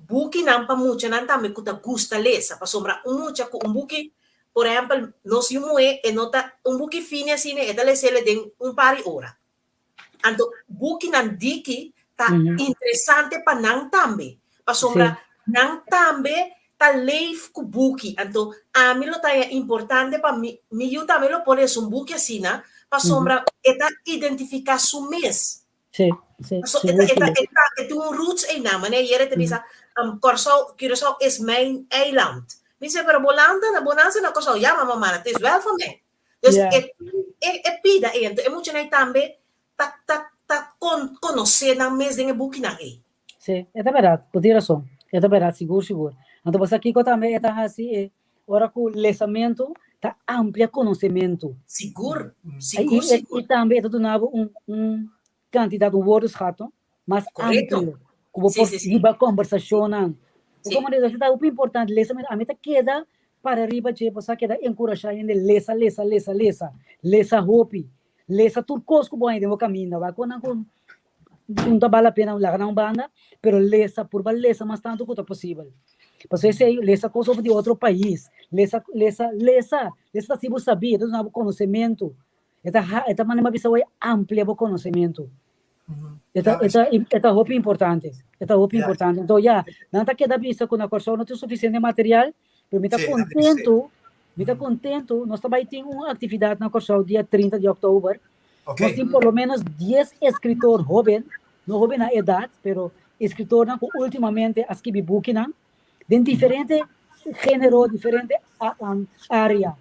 Bukinan pa muchanan tambe ku ta gusta lesa, pasobra un mucha ku un buki, por ehèmpel, nos yu muhé e no ta un buki fini asina e ta les'el den un par di ora. Anto bukinan diki ta interesante pa nan tambe, pasobra nan tambe ta leef ku buki. Anto ami lo ta haña importante pa mi mi yu tambe lo por lesa un buki asina, pasobra e ta identifiká su mes. Sí, sí, So, sigur, e ta, sigur. e ta, e tin un roots einan. Manera ayer e ta bisa, Kòrsou, Curaçao is mijn eiland. Mi dice, pero bo lanta na, bo nanse na Kòrsou. Ja, mama, maar het is wel van mij. Dus Ja. e, e, e pida ei. Anto e muchanan ei tambe ta, ta, ta kon, konosé nan mes den e bukinan ei. Sí, e ta bèrdat, bo tin rason. E ta bèrdat, sigur, sigur. Anto bo sa kiko tambe e ta hasi e ora ku lesamentu ta amplia konosementu. Sigur, I, sigur, i, sigur. i tambe e ta duna bo un, un kantidat, un woordenschat, no? Mas Korekto. amplio, ku bo Sí, por sí, sí. hiba kombersashonnan. Sí. Komo di ta hopi importante lesamentu. Ami ta keda para riba dje, bo sa keda enkurashá hende lesa, lesa, lesa, lesa. Lesa hopi. Lesa tur kos ku bo haña den bo kaminda. Wak ku nan ku no ta bal la pena laga nan un banda, pero lesa, purba lesa mas tantu ku ta posibel. Pasobra esei lesa kos over di otro pais, lesa, lesa, lesa, lesa ta hasi bo sabí, e ta duna bo konosementu, e ta ha, e ta manera mi a bisa awor amplia bo konosementu. E ta, e ta, e ta hopi importante, e ta hopi importante. Anto ya, nan ta keda bisa ku na Kòrsou no tin sufisiente material, pero mi ta kontentu, mi ta kontentu, nos ta bai tin un aktividat na Kòrsou dia 30 di òktober, Nos tin por lo menos dies eskritor hóben, no hóben na edat, pero eskritornan ku últimamente a skibi bukinan den diferente género, diferente área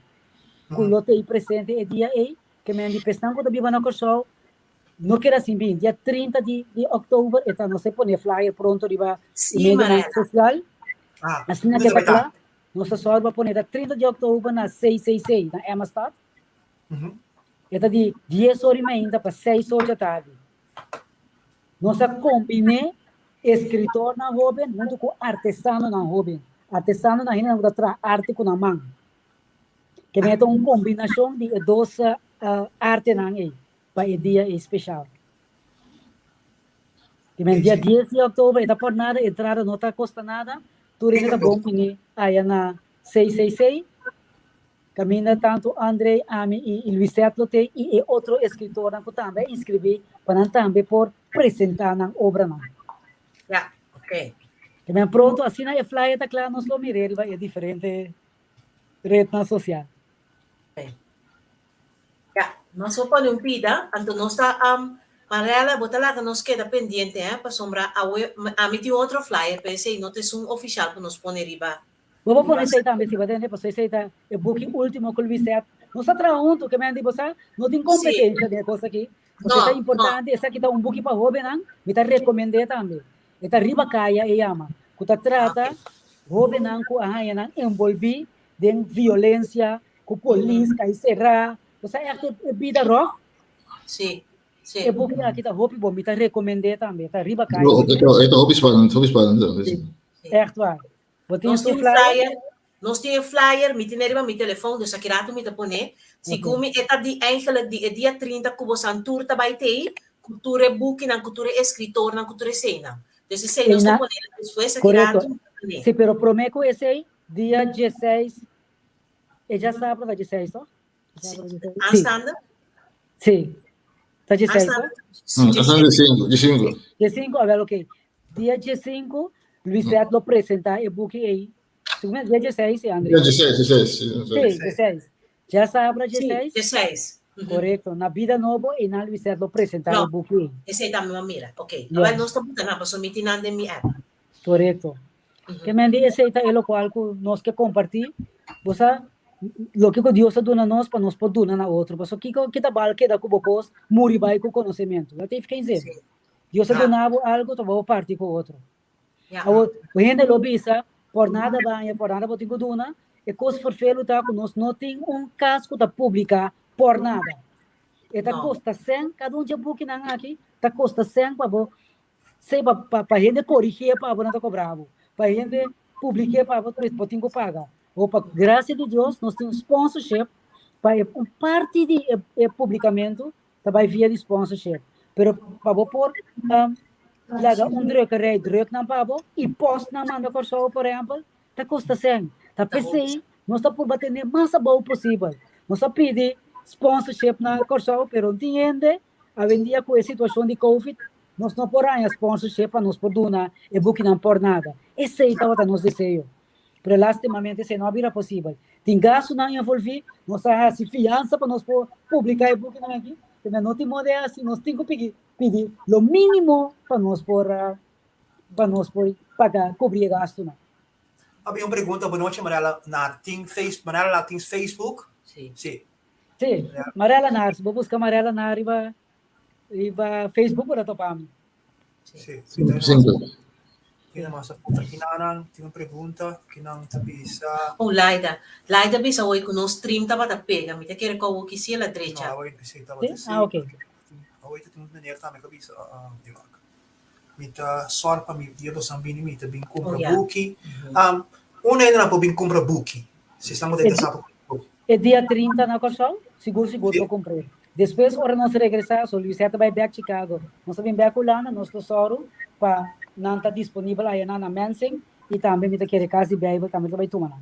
ku lo ta ei presente e dia ei. Ke men di pesnan ku ta biba na Kòrsou no keda sin bin. Dia 30 di di òktober e ta nos e pone flyer pronto riba e medionan sosial. Asina ke ta kla. Nos ta sòru pa pone ta 30 di òktober na 666 na Emmastad. E ta di dies or i meinta pa seis or dja tardi. Nos a kombiné eskritornan hóben huntu ku artesanonan hóben. Artesanonan hendenan ku ta traha arte ku nan man. Ke men ta un kombinashon di e dos artenan ei pa e dia ei speshal. Ke men dia dies di òktober e ta por nada, entrada no ta kosta nada, tur hende ta bon bini aya na seis seis seis. Kaminda tantu André, ami i Luisette lo te i e otro eskritornan ku tambe a inskribí pa nan tambe por presentá nan obranan. Ja, oké. Te men pronto asina e flyer ta kla nos lo mir'é riba e diferente retnan sosial. Nos a pone un pida, anto nos ta Mariela, bo ta laga nos keda pendiente hè, pasobra awe ami tin otro flyer, pero esei no ta esun ofishal ku nos pone riba. Bo por pone esei tambe si bo tende, pasobra esei ta e buki ultimo ku Luisette. Nos ta traha huntu, ke men di bo sa, no tin kompetensia den e kos aki. Pasobra e ta importante, esaki ta un buki pa hobennan, mi ta rekomend'é tambe. E ta Riba Kaya e yama, ku ta trata hobennan ku a haña nan enbolbí den violensia, ku polis kai será, bo sa ègt e bida ròf. Sí, sí. E buki aki ta hopi bon, mi ta rekomend'é tambe, ta Riba Kaya. E ta hopi spannend, hopi spannend tambe, sí. Ègt waar. Bo tin Nos su tin un flyer? flyer, nos tin e flyer, mi tin e riba mi telefon, dus aki rato mi ta pone. Segun mi e ta di eigenlijk di e dia 30 ku bosan tur ta bai tei, ku tur e bukinan, ku tur e eskritornan, ku tur eseinan. Dus esei nos ta Eina, pone despues aki korekto. rato mi ta pone. Sí, pero promé ku esei, dia dieseis, e djasabra ta dieseis, to? Sí. Djasabra dieseis? Sí. Aanstaande? Sí. Ta dieseis, to? Aanstaande? Aanstaande diesinku, diesinku. Diesinku, awel oké. Dia diesinku, Luisette lo presentá e buki ei. Segun mi, dia dieseis, e André? Dia dieseis, dieseis, sí, Sí, dieseis. Djasabra Sí, dieseis. dieseis. Korekto. Na Bida Nobo, einan Luisette lo presentá e No, buki ei. esei tambe mi a mira. Oké. Ja. Awel nos ta buta nan, pasobra mi tin nan den mi app. Korekto. Ke men di esei ta e lokual ku nos ke kompartí. Bo sa loke ku Dios a duna nos pa nos por duna na otro. Pasobra kiko ki ta bal keda ku bo kos muri bai ku konosementu? Dat heeft geen zin. Dios a duna bo algu ta bo parti ku otro. Awor, hende lo bisa, por nada baña, por nada bo tin ku duna. E kos ferfelu ta ku nos no tin un kas ku ta publiká por nada. E ta kosta sèn, kada un dje bukinan aki ta kosta sèn pa bo Sey pa pa pa hende korigié pa bo nan ta kobra bo. Pa hende publiké pa bo bo tin ku paga. O pa grasia di Dios nos tin sponsorship pa e un parti di e e publikamentu ta bai via di sponsorship. Pero pa bo por laga un drukkerij druk nan pa bo i post nan manda Kòrsou por ehèmpel ta kosta sèn. Ta p'esei nos ta purba tene mas abou posibel. Nos a pidi sponsorship na Kòrsou pero no tin hende. Awendia ku e situashon di Covid, nos no por haña sponsorship pa nos por duna e bukinan por nada. Esei tabata nos deseo. Pero lastimamente esei no a bira posibel. Tin gastunan envolví, nos a hasi fiansa pa nos por publiká e bukinan aki, pero no tin moda di hasi, nos tin ku pidi pidi lo mínimo pa nos por pa nos por paga kubri e gastunan. Había un pregunta, buenochi Mariela, na tin face, Mariela la tin Facebook? Sí. Sí. Sí, Marela Naar, si bo buska Marela Naar riba riba Facebook bo ta topa mi. Sí, Sí, simpel. Tin mas apunta kinanan, tin un pregunta kinan ta bisa. Oh, Laida. Laida bisa hoy ku nos stream tabata pega. Mi ta kere ku awo kisi el a drecha. No, awo sí, tabata Sí? Ah, ok. Awo tin un meneer tambe ku bisa, ah, di wak. Mi ta sòr pa mi dia bosan bini mi ta bin kumpra Oh, ja. buki. Um, un hende nan por bin kumpra buki. Si esnan bo ta interesá pa kumpra buki. E dia 30 na Kòrsou, sigur sigur Sí. por kumpr'é. Despues ora nos regresá, so Luisette ta bai bèk Chicago. Nos ta bin bèk Hulanda, nos lo sòru pa nan ta disponibel ayanan na Mensing i tambe mi ta kere Kas di Beibel tambe ta bai tuma nan.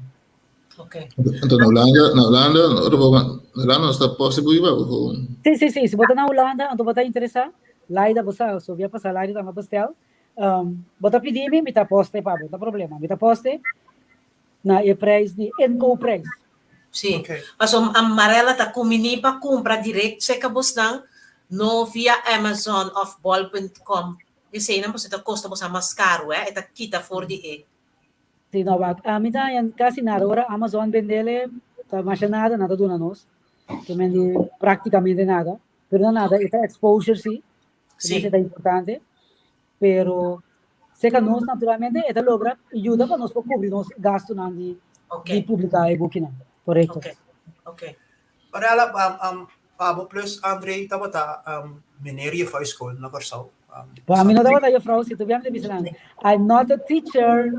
Ok. Anto na Hulanda, na Hulanda, ora bo na Hulanda no sta posibel iba bo gewoon. Sí, sí, sí. Si bo ta na Hulanda, anto bo ta interesá, Laida, bo sa, so bia pasá Laida tambe bestel. Um, bo ta pidi mi, mi ta poste pa bo, no ta problema. Mi ta poste na e prijs di inkoopprijs. Sí. Ok. Paso Amarela ta kumini pa kumpra direct seka bosnan, no via Amazon of bol.com. Eseinan pasobra ta kosta bosan mas karu, eh. E ta kita for di e. Sí, no, wak, ami ta haña casi nada. Ora Amazon bendele, ta masha nada, nan ta duna nos. Ke men di prácticamente nada. Pero no nada, e ta exposure sí. Sí. Esei ta importante. Pero seka nos naturalmente e ta logra yuda pa nos por cubri nos gastonan di Ok. di publica e bukinan. Correcto. Ok. Ok. Mariela, um, um, abo plus André tabata um, meneer juffrouw school na Kòrsou. Um, Bo ami no tabata juffrouw, si tu biam bisa nan. I'm not a teacher.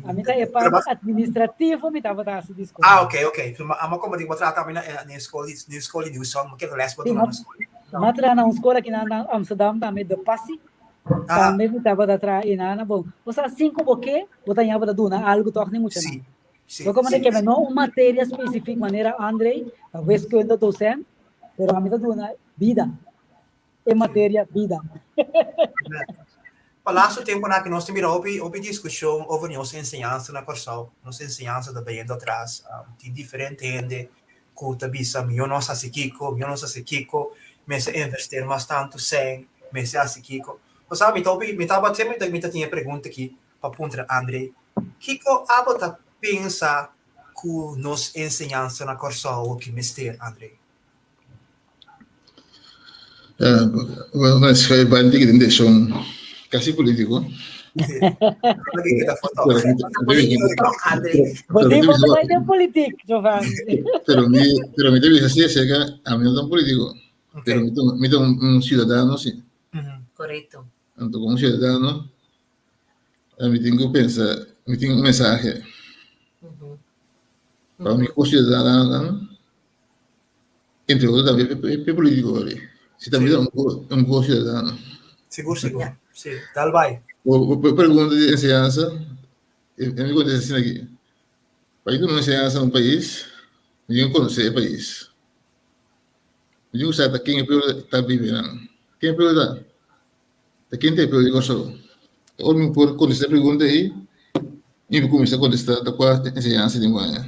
Ami ta e parte administrativo mi tabata hasi di skol. Ah, ok, ok. So, ma ama como di bo trata ami na eh, na school di na school di Nieuwsong, ma kere les bo Sí, duna ma na school. ma traha na un skola aki na na Amsterdam tambe, De Passie. Ah, Tambe mi tabata traha i na na bon. Osea, sin ku bo ke, bo ta ña bo ta duna algu tòg ni muchanan. sí, sí, Lo como sí. ke no un materia specifiek manera André, ta wiskunde docent, pero ami ta duna bida. E materia bida. Pa laatste temponan aki nos ta mira hopi hopi diskushon over nos enseñansa na Kòrsou. Nos enseñansa ta bayendo atras. Tin diferente hende. ku ta bisa mihó nos hasi kiko, mihó nos hasi kiko, mester invertir mas tantu sèn, mester hasi kiko. Bo sa, mi ta hopi, mi tabata semper mi ta tin e pregunta aki pa puntra Andre, kiko abo ta pensa ku nos enseñansa na Kòrsou ki mester, Andre? Bueno, es que va en dirección casi político. Pero mi, pero mi te así, es que a mí no tan político, pero mi mi un ciudadano, sí. Correcto. Entonces, como ciudadano, a mi tengo que pensar, mi tengo un mensaje. Para mi como ciudadano, Entre otro tambe pe politico ali. Si tambe ta un go ciudadano. Sigur, sigur. Si, dal bai. Bo pregunta di enseñansa, e mi contesta asina aki. Pa duna un enseñansa na un pais, mi tin ku conoce e pais. Mi tin ku sa ta ken e pueblo ta biba einan. Ken e pueblo ta? Ta ken ta e pueblo di Kòrsou? Ora mi por contesta e pregunta ei, mi por cuminsa contesta ta cua enseñansa tin ku haña.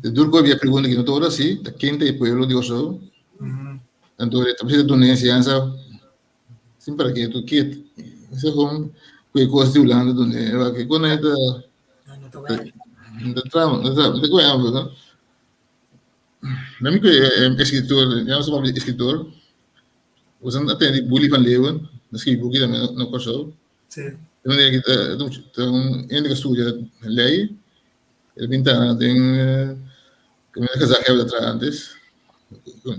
De duro ku había pregunta ki no ta ora si, ta ken ta e pueblo di Kòrsou? Anto e ta bisa duna enseñansa sin para ke tu ke ese kon ku e kos di Hulanda duna e wak kon e ta ta trama ta trama ta koe amper no na mi ku e eskritor ya no sa papia eskritor boso a tende Bully van Leeuwen a skribi buki tambe na Kòrsou. E manera ki ta un hende ku a studia lei, el bin ta den kaminda gezaghebber ta traha antes,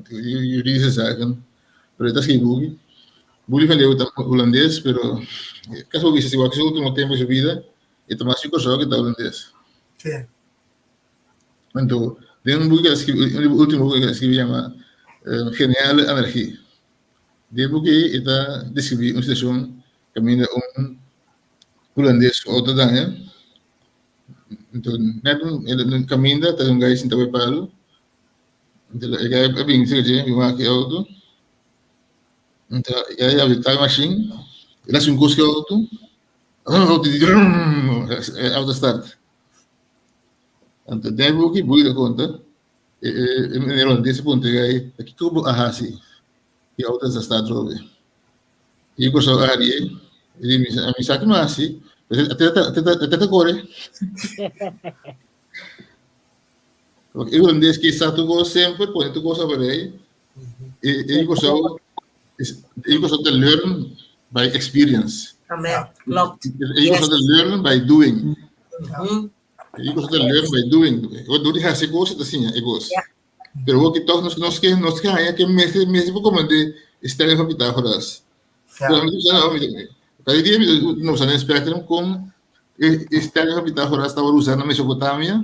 juridische zaken, pero e ta skibi buki. Bully van Leeuwen ta hulandes, pero kasi bo bisa si wak su ultimo tempu di su bida, e ta mas yu Kòrsou ke ta hulandes. Anto, den un buki ku el a skibi, un di ultimo buki ku el a skibi yama Geniale Anarchie. Den e buki ei e ta deskribí un situashon kaminda un hulandes su outo daña. Anto nèt un kaminda ta un gai sinta bai palu. Anto e gai a bini serka dje, bin wak e outo. Anto e gai a abri tal mashin, el a hasi un kos ku e outo, outo di e outo start. Anto den e buki, buki ta konta. E meneer holandés a puntra e gai, Ta kiko bo a hasi? E outo ta sta atrobe. I e Kòrsou a harié, e di, Mi sa kiko mi a hasi, pero e ta kore. E holandés ke sa tur kos semper, pone tur kos op rei. E Kòrsou, e Kòrsou ta learn by experience. Amen, klopt. E Kòrsou ta learn by doing. E cosa ta learn by doing. Ora dor di hasi cosa ta siña e cos. Pero hopi toch nos nos ke nos ke haña ke mester mester por komprende e stelling van Pythagoras. Pero mi ta no mi kada dia mi ta usa den spectrum kon e e stelling van Pythagoras tabata usa na Mesopotamia.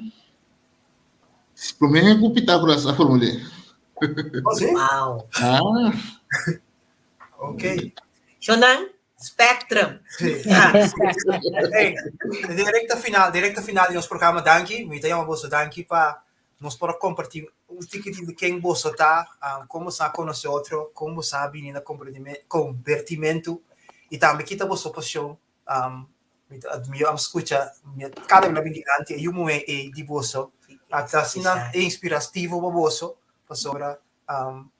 Promé ku Pythagoras a formul'é. Oh, sí? Wow. Ah. Ok. Shonan, Spectrum. Sí. Hey, directa final, directa final di nos programa, danki. Mi ta yama boso danki pa nos por a comparti un tiki di ken boso ta, um, kon boso a conoce otro, kon boso a bini na convertimento y tambe kita boso pasion. Um, mi ta admiro, am scucha, mi cada vez bini dilanti e yu muhe ei di boso. Ta asina inspirativo pa boso, pasobra um,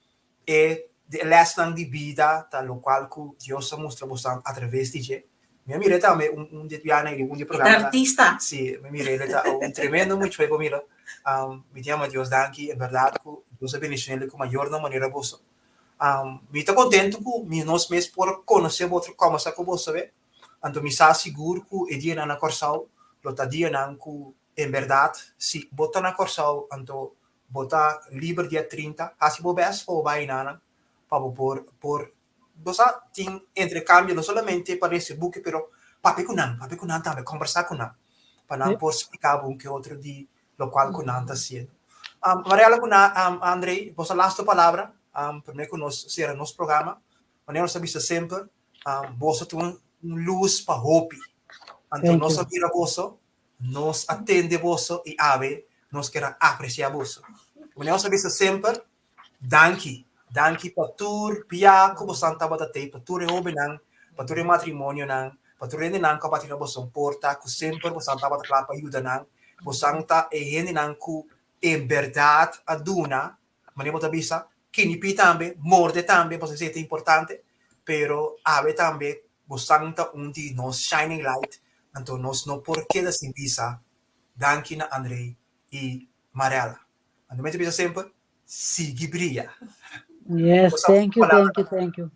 E di e lèsnan di bida ta lokual ku Dios a mustra bosan atraves di dje. Mi a mira e tambe un un di e bianan ei, un di e E ta programanan. artista. Sí, mi mira el ta un tremendo muchacho bo mira. Mi tin ama Dios danki, en bèrdat ku Dios a bendishon'el ku mayornan manera boso. Mi ta kontentu ku mi nos mes por konosé bo otro kòmbersá ku boso be. Anto mi sa sigur ku e dianan na Kòrsou lo ta dianan ku en bèrdat si bo ta na Kòrsou anto Bo ta liber dia 30, hasi bo best pa bo bai einan pa bo por por bo sa tin entrecambio no solamente pa recibi buki pero papia cu nan, papia cu nan tambe, combersa cu nan pa nan por splica bo un ke otro di locual cu nan ta haciendo. Mariela cu na Andrey, boso lasto palabra prome cu nos cera nos programa, manera nos ta bisa semper, boso ta un luz pa hopi, anto nos a mira boso Nos a tende boso i awe nos ker a apresiá boso. Manera nos a bisa semper, danki. Danki pa tur bia ku bosan tabata tei, pa tur e hóbennan, pa tur e matrimonionan, pa tur hendenan ku a bati na boson porta, ku semper bosan tabata kla pa yuda nan. Bosan ta e hendenan ku. En bèrdat a duna, manera bo ta bisa, kinipí tambe, morde tambe, pasobra esei ta importante, pero awe tambe bosan ta un di nos shining light, anto nos no por keda sin bisa danki na André i Marella. Anto mi ta bisa semper, sigui bria. Yes, Bosa thank you, palabra thank you, thank you.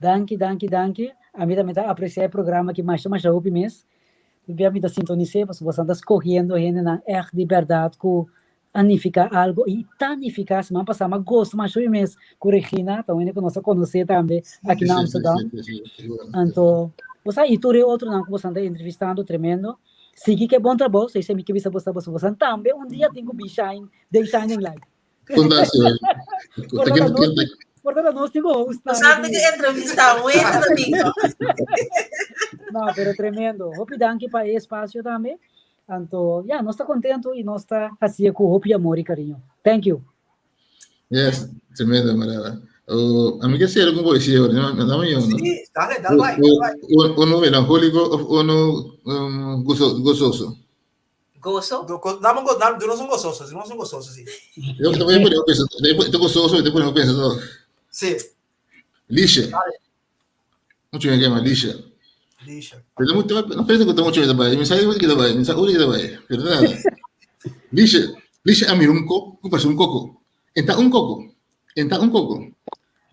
Danki, danki, danki. Ami tambe ta aprecia e programa aki masha masha hopi mes. Bia mi ta sintonis'é pasobra boso ta skohiendo hendenan ègt di bèrdat ku a nifiká algu i ta nifiká. Siman pasá mi a gosta masha hopi mes ku Regina, ta un hende ku nos a konosé tambe aki na Amsterdam. Anto bo sa i tur e otronan ku boso ta entrevistando tremendo. Sigui ku e bon trabou, esei mi ke bisa boso, boso tambe un dia tin ku bin shine den Shining Light. Fundación. Por ta nos, por ta nos tin host. Nos antes que entrevista un domingo. No, pero tremendo. Hopi danki pa e espacio tambe. Anto, ja, nos ta contento y nos ta hacié cu hopi amor y cariño. Thank you. Yes, tremendo, Marela. Oh, a mí que ser algún poesía, no, no, no, no. Sí, dale, dale, bai, dale, bai. Uno melancólico of uno um, gozo, gozoso. Gozo? Dame un go, dame, dunos un gozoso, dunos un gozoso, sí. Yo te voy a poner un peso, te gozoso, te poner un peso. Sí. Lixe. Mucho me llama Lixe. Lixe. Pero mucho, no pienso que mucho me bai, me sabe que te bai, me sabe que te bai, pero nada. Lixe, Lixe a mira un coco, parece un coco. Enta un coco, enta un coco.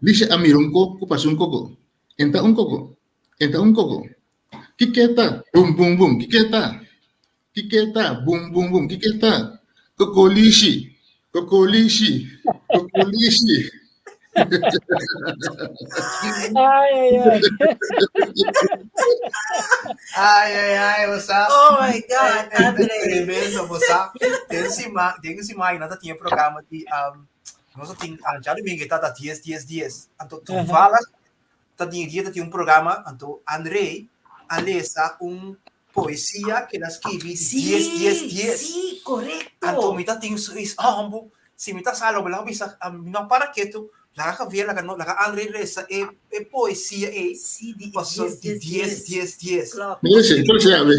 Lixe a mira un coco, parece un coco. Enta un coco, enta un coco. Kiko ta? Bum bum bum, kiko ta? Kiko ta? Bum bum bum, kiko ta? Kokolishi, kokolishi, kokolishi. Ai, ai, ai. Ai, ai, ai, bo sa. Oh my God, André. Tremendo, bo sa. Den sima, den sima, nan ta tin e programa di, um, nos ta tin, ah, djadumingu e ta 10, 10, 10. Anto, toevallig, Ta di dia ta tin un programa anto André a lesa un poesia ke el a skibi Sí, dies dies dies. sí, korekto. Anto mi ta tin su is oh hombo si mi ta sa lo mi laga bisa mi no para ketu laga Javier laga no laga André resa e e poesia ei Sí, di paso dies di dies dies dies. dies dies. Klopt. Mi debe ser, se abre.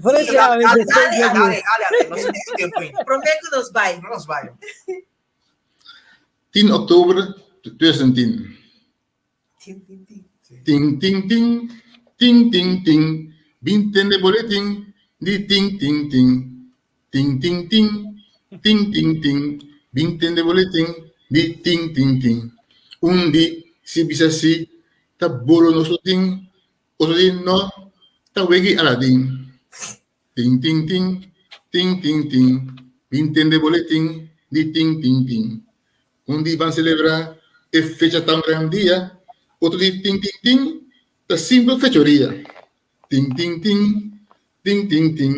Por Sí, eso dale, awe dale, después dale, dia dale, dies. dale, André, nos tin tempo ainda. Promé ku nos bai. No nos bai. 10 oktober 2010. Tin, tin, tin. Tin, tin, tin, tin, tin, tin, bin tende boletin di tin, tin, tin. Tin, tin, tin, tin, tin, tin, bin tende boletin di tin, tin, tin. Un di si bisa si, ta bolo nos lo tin, otro di no, ta weg'i Aladin. Tin, tin, tin, tin, tin, tin, bin tende boletin di tin, tin, tin. Un di ban selebrá e fecha ta un gran dia, otro di tin, tin, tin, ta simpel fechoria. Tin, tin, tin, tin, tin, tin,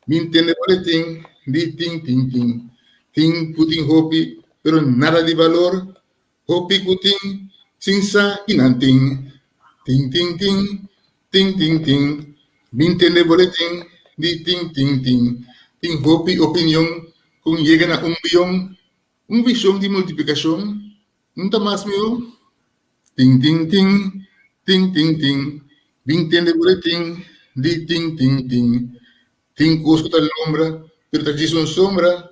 bin tende boletin di tin, tin, tin. Tin ku tin hopi, pero nada di balor, hopi ku tin sin sa ki nan tin. Tin, tin, tin, Tin tin tin, bin tende boletin di tin tin tin. Tin hopi opinion ku yega na un bion, un vision di multiplikashon no ta mas mihó? Tin tin tin, tin tin tin, bin tende boletin di tin tin tin. Tin kos ku ta lombra pero ta djis un sombra,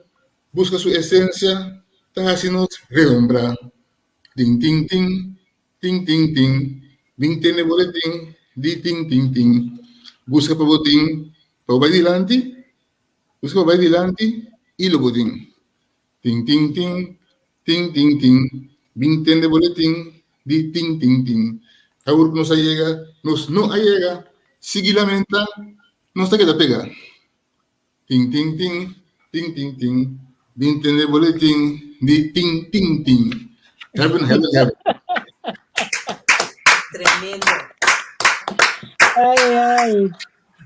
buska su esensia ta hasi nos relombra. Tin tin tin, Tin tin tin, bin tene boletin di tin tin tin. Buska pa bo tin pa bo bai dilanti, buska pa bo bai dilanti i lo bo tin. Tin tin tin, tin tin tin, bin tende boletin di tin tin tin. Awor ku nos a yega, nos no a yega, sigui lamenta, nos ta keda pega. Tin tin tin, tin tin tin, bin tende boletin di tin tin tin. Heaven, heaven, heaven. Tremendo. Ai, ai.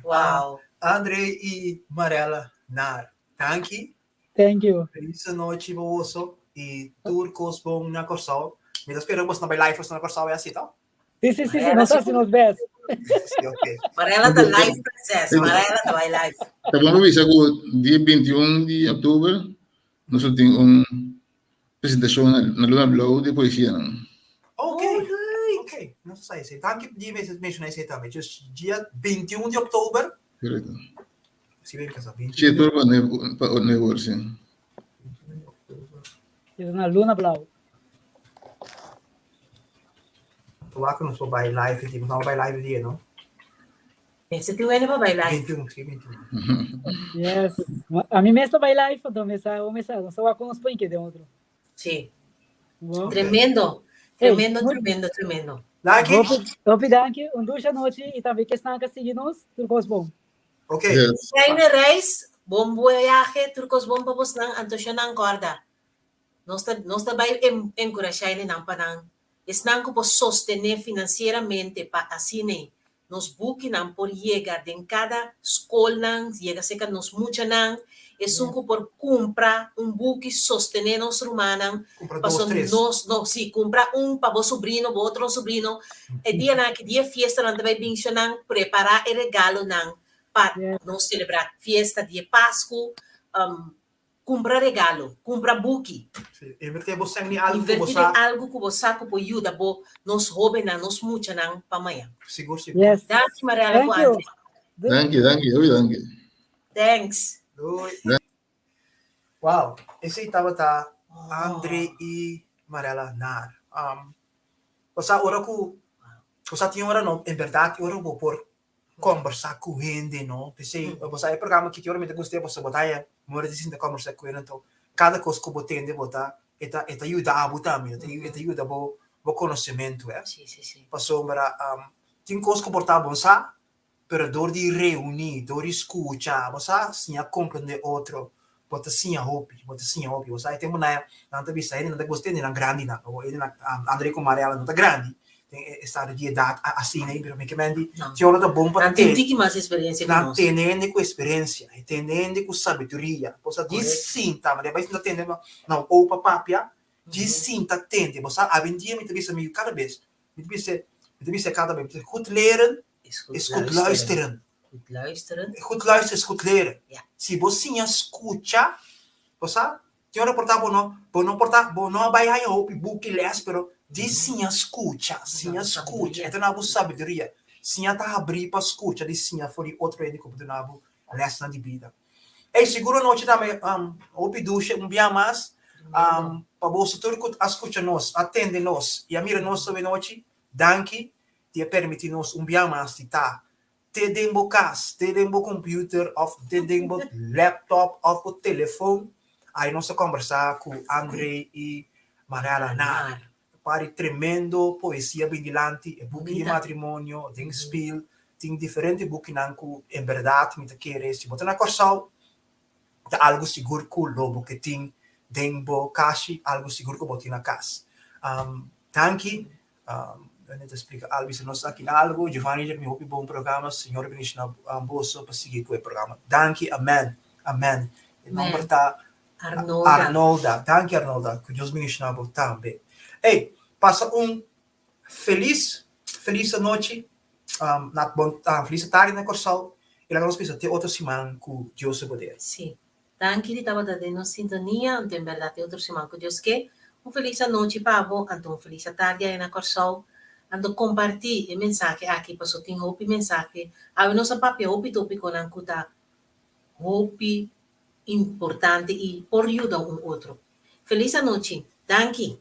Wow. André i Marella Naar, danki. Thank you. Feliz nochi pa boso i tur kos bon na Kòrsou. Mi ta spera ku boso ta bai live na Kòrsou e así, to? Sí, sí, sí, sí, nos hasi nos best. Sí, ok. Marella ta live princess. Marella ta bai live. Ta bon pa bisa ku dia 21 di oktober nos lo tin un presentashon na na Luna Blou di poesianan. Ok. Oh, leuk. Ok, nos sa esei. Danki di menshoná esei tambe. Dus dia 21 di oktober. Korekto. Si ben kasa 21. Siete or pa nueve pa nueve or, sí. E ta na Luna Blauw. Wak nos por bai live di, nos no bai live di, no? Mester tin wende pa bai live. 21, sí, 21. Yes. A mi mes ta bai live, anto mi sa, mi sa, nos ta wak con nos pon den otro. Sí. Wow. Tremendo. Hey, Tremendo, muy- tremendo, tremendo. Danki. Hopi, hopi danki, un dushi anochi y tambe que esnan que sigui nos, tur cos bon. Ok. Yes. Fijne reis, bon viaje, tur cos bon pa bosnan, anto nan corda. Nos ta bai enkurashá nan pa nan. Esnan ku por sostené finansieramente pa asina nos bukinan por yega den kada skolnan, yega serka nos muchanan. Esun ku por kumpra un buki, sostené nos rumannan. Kumpra Paso dos, tres. nos, no, sí, kumpra un pa bo sobrino, bo otro sobrino. E dianan aki, dia fiestanan ta bai bin nan, prepará e regalonan pa nos selebrá fiesta di Pasku. Kumpra regalo, kumpra buki. Sí, invertí bo sèn den algu ku bo Invertí sa. den algu ku bo sa ku por yuda bo, nos hóbennan, nos muchanan pa mañan. Sigur, sigur. Yes. Danki Mariana ku Thank you. Andre. Danki, danki, hopi danki. Thanks. Doei. Wow, esei tabata Andre i Mariela Naar. Bo sa ora ku, bo sa tin ora no, en bèrdat ora bo por kombersá ku hende no, p'esei bo sa e programa aki tin ora mi ta gusta pasobra bo ta haña manera di sinta kombersá ku hende anto kada kos ku bo tende bo ta e ta e ta yuda bo tambe e ta yuda bo bo konosementu eh pasobra tin kos ku por ta bon sa pero dor di reuní dor di skucha bo sa siña komprendé otro bo ta siña hopi bo ta siña hopi bo sa e tempu nan nan ta bisa hende nan ta gusta hendenan grandinan hendenan Andre ku Mariela no ta grandi den e estado di edat asina ei pero mi ke men di si ora ta bon pa Nan tin tiki mas experiencia ku nan nos. tene hende ku experiencia e tene hende ku sabiduria bo sa di sinta manera bai sinta tende na un opa papia di sinta tende bo sa awendia mi ta bisa mi yu kada bes mi ta bisa mi ta bisa kada bes goed leren is goed luisteren. Goed luisteren. Goed luisteren is goed leren. Ja. Si bo siña skucha, bo sa, tin ora por ta bo no, bo no por ta, bo no a bai haña hopi buki les, pero di siña skucha, siña skucha, e ta duna bo sabiduria. Siña ta habrí pa skucha di siña for di otro hende ku por duna bo lèsnan di bida. Ey, sigur anochi tambe hopi dushe un bia mas pa boso tur ku a skucha nos, a tende nos i a mira nos awe nochi. Danki di a permití nos un bia mas di ta te den bo kas, te den bo computer of te den bo laptop of bo telefon. Ahi nos a kombersá ku Andre i Mariela Naar. Par di tremendo poesia bin dilanti, e buki di matrimonio, den spil, tin diferente bukinan ku en bèrdat mi ta kere si bo ta na Kòrsou ta algu sigur ku lo bo ke tin den bo kashi, algu sigur ku bo tin na kas. Danki. Dani ta splika algu bisa nos aki algu. Giovanni mi hopi bon programa. Señor bendiciona boso pa sigui ku e programa. Danki. Amen. Amen. E nomber ta Arnolda. Arnolda. Danki Arnolda. Ku Dios bendiciona bo tambe. Ey, pasa un felis, felis anochi. Na bon, felis tardi na Kòrsou. I laga nos bisa te otro siman ku Dios su poder. Sí. Danki di tabata den nos sintonia, anto en bèrdat e otro siman ku Dios ke. Un felis anochi pa bo, anto un felis atardi aya na Kòrsou. Anto kompartí e mensahe aki paso tin hopi mensahe. Awe nos a papia hopi tópikonan ku ta hopi importante i por yuda un otro. Felis anochi. Danki.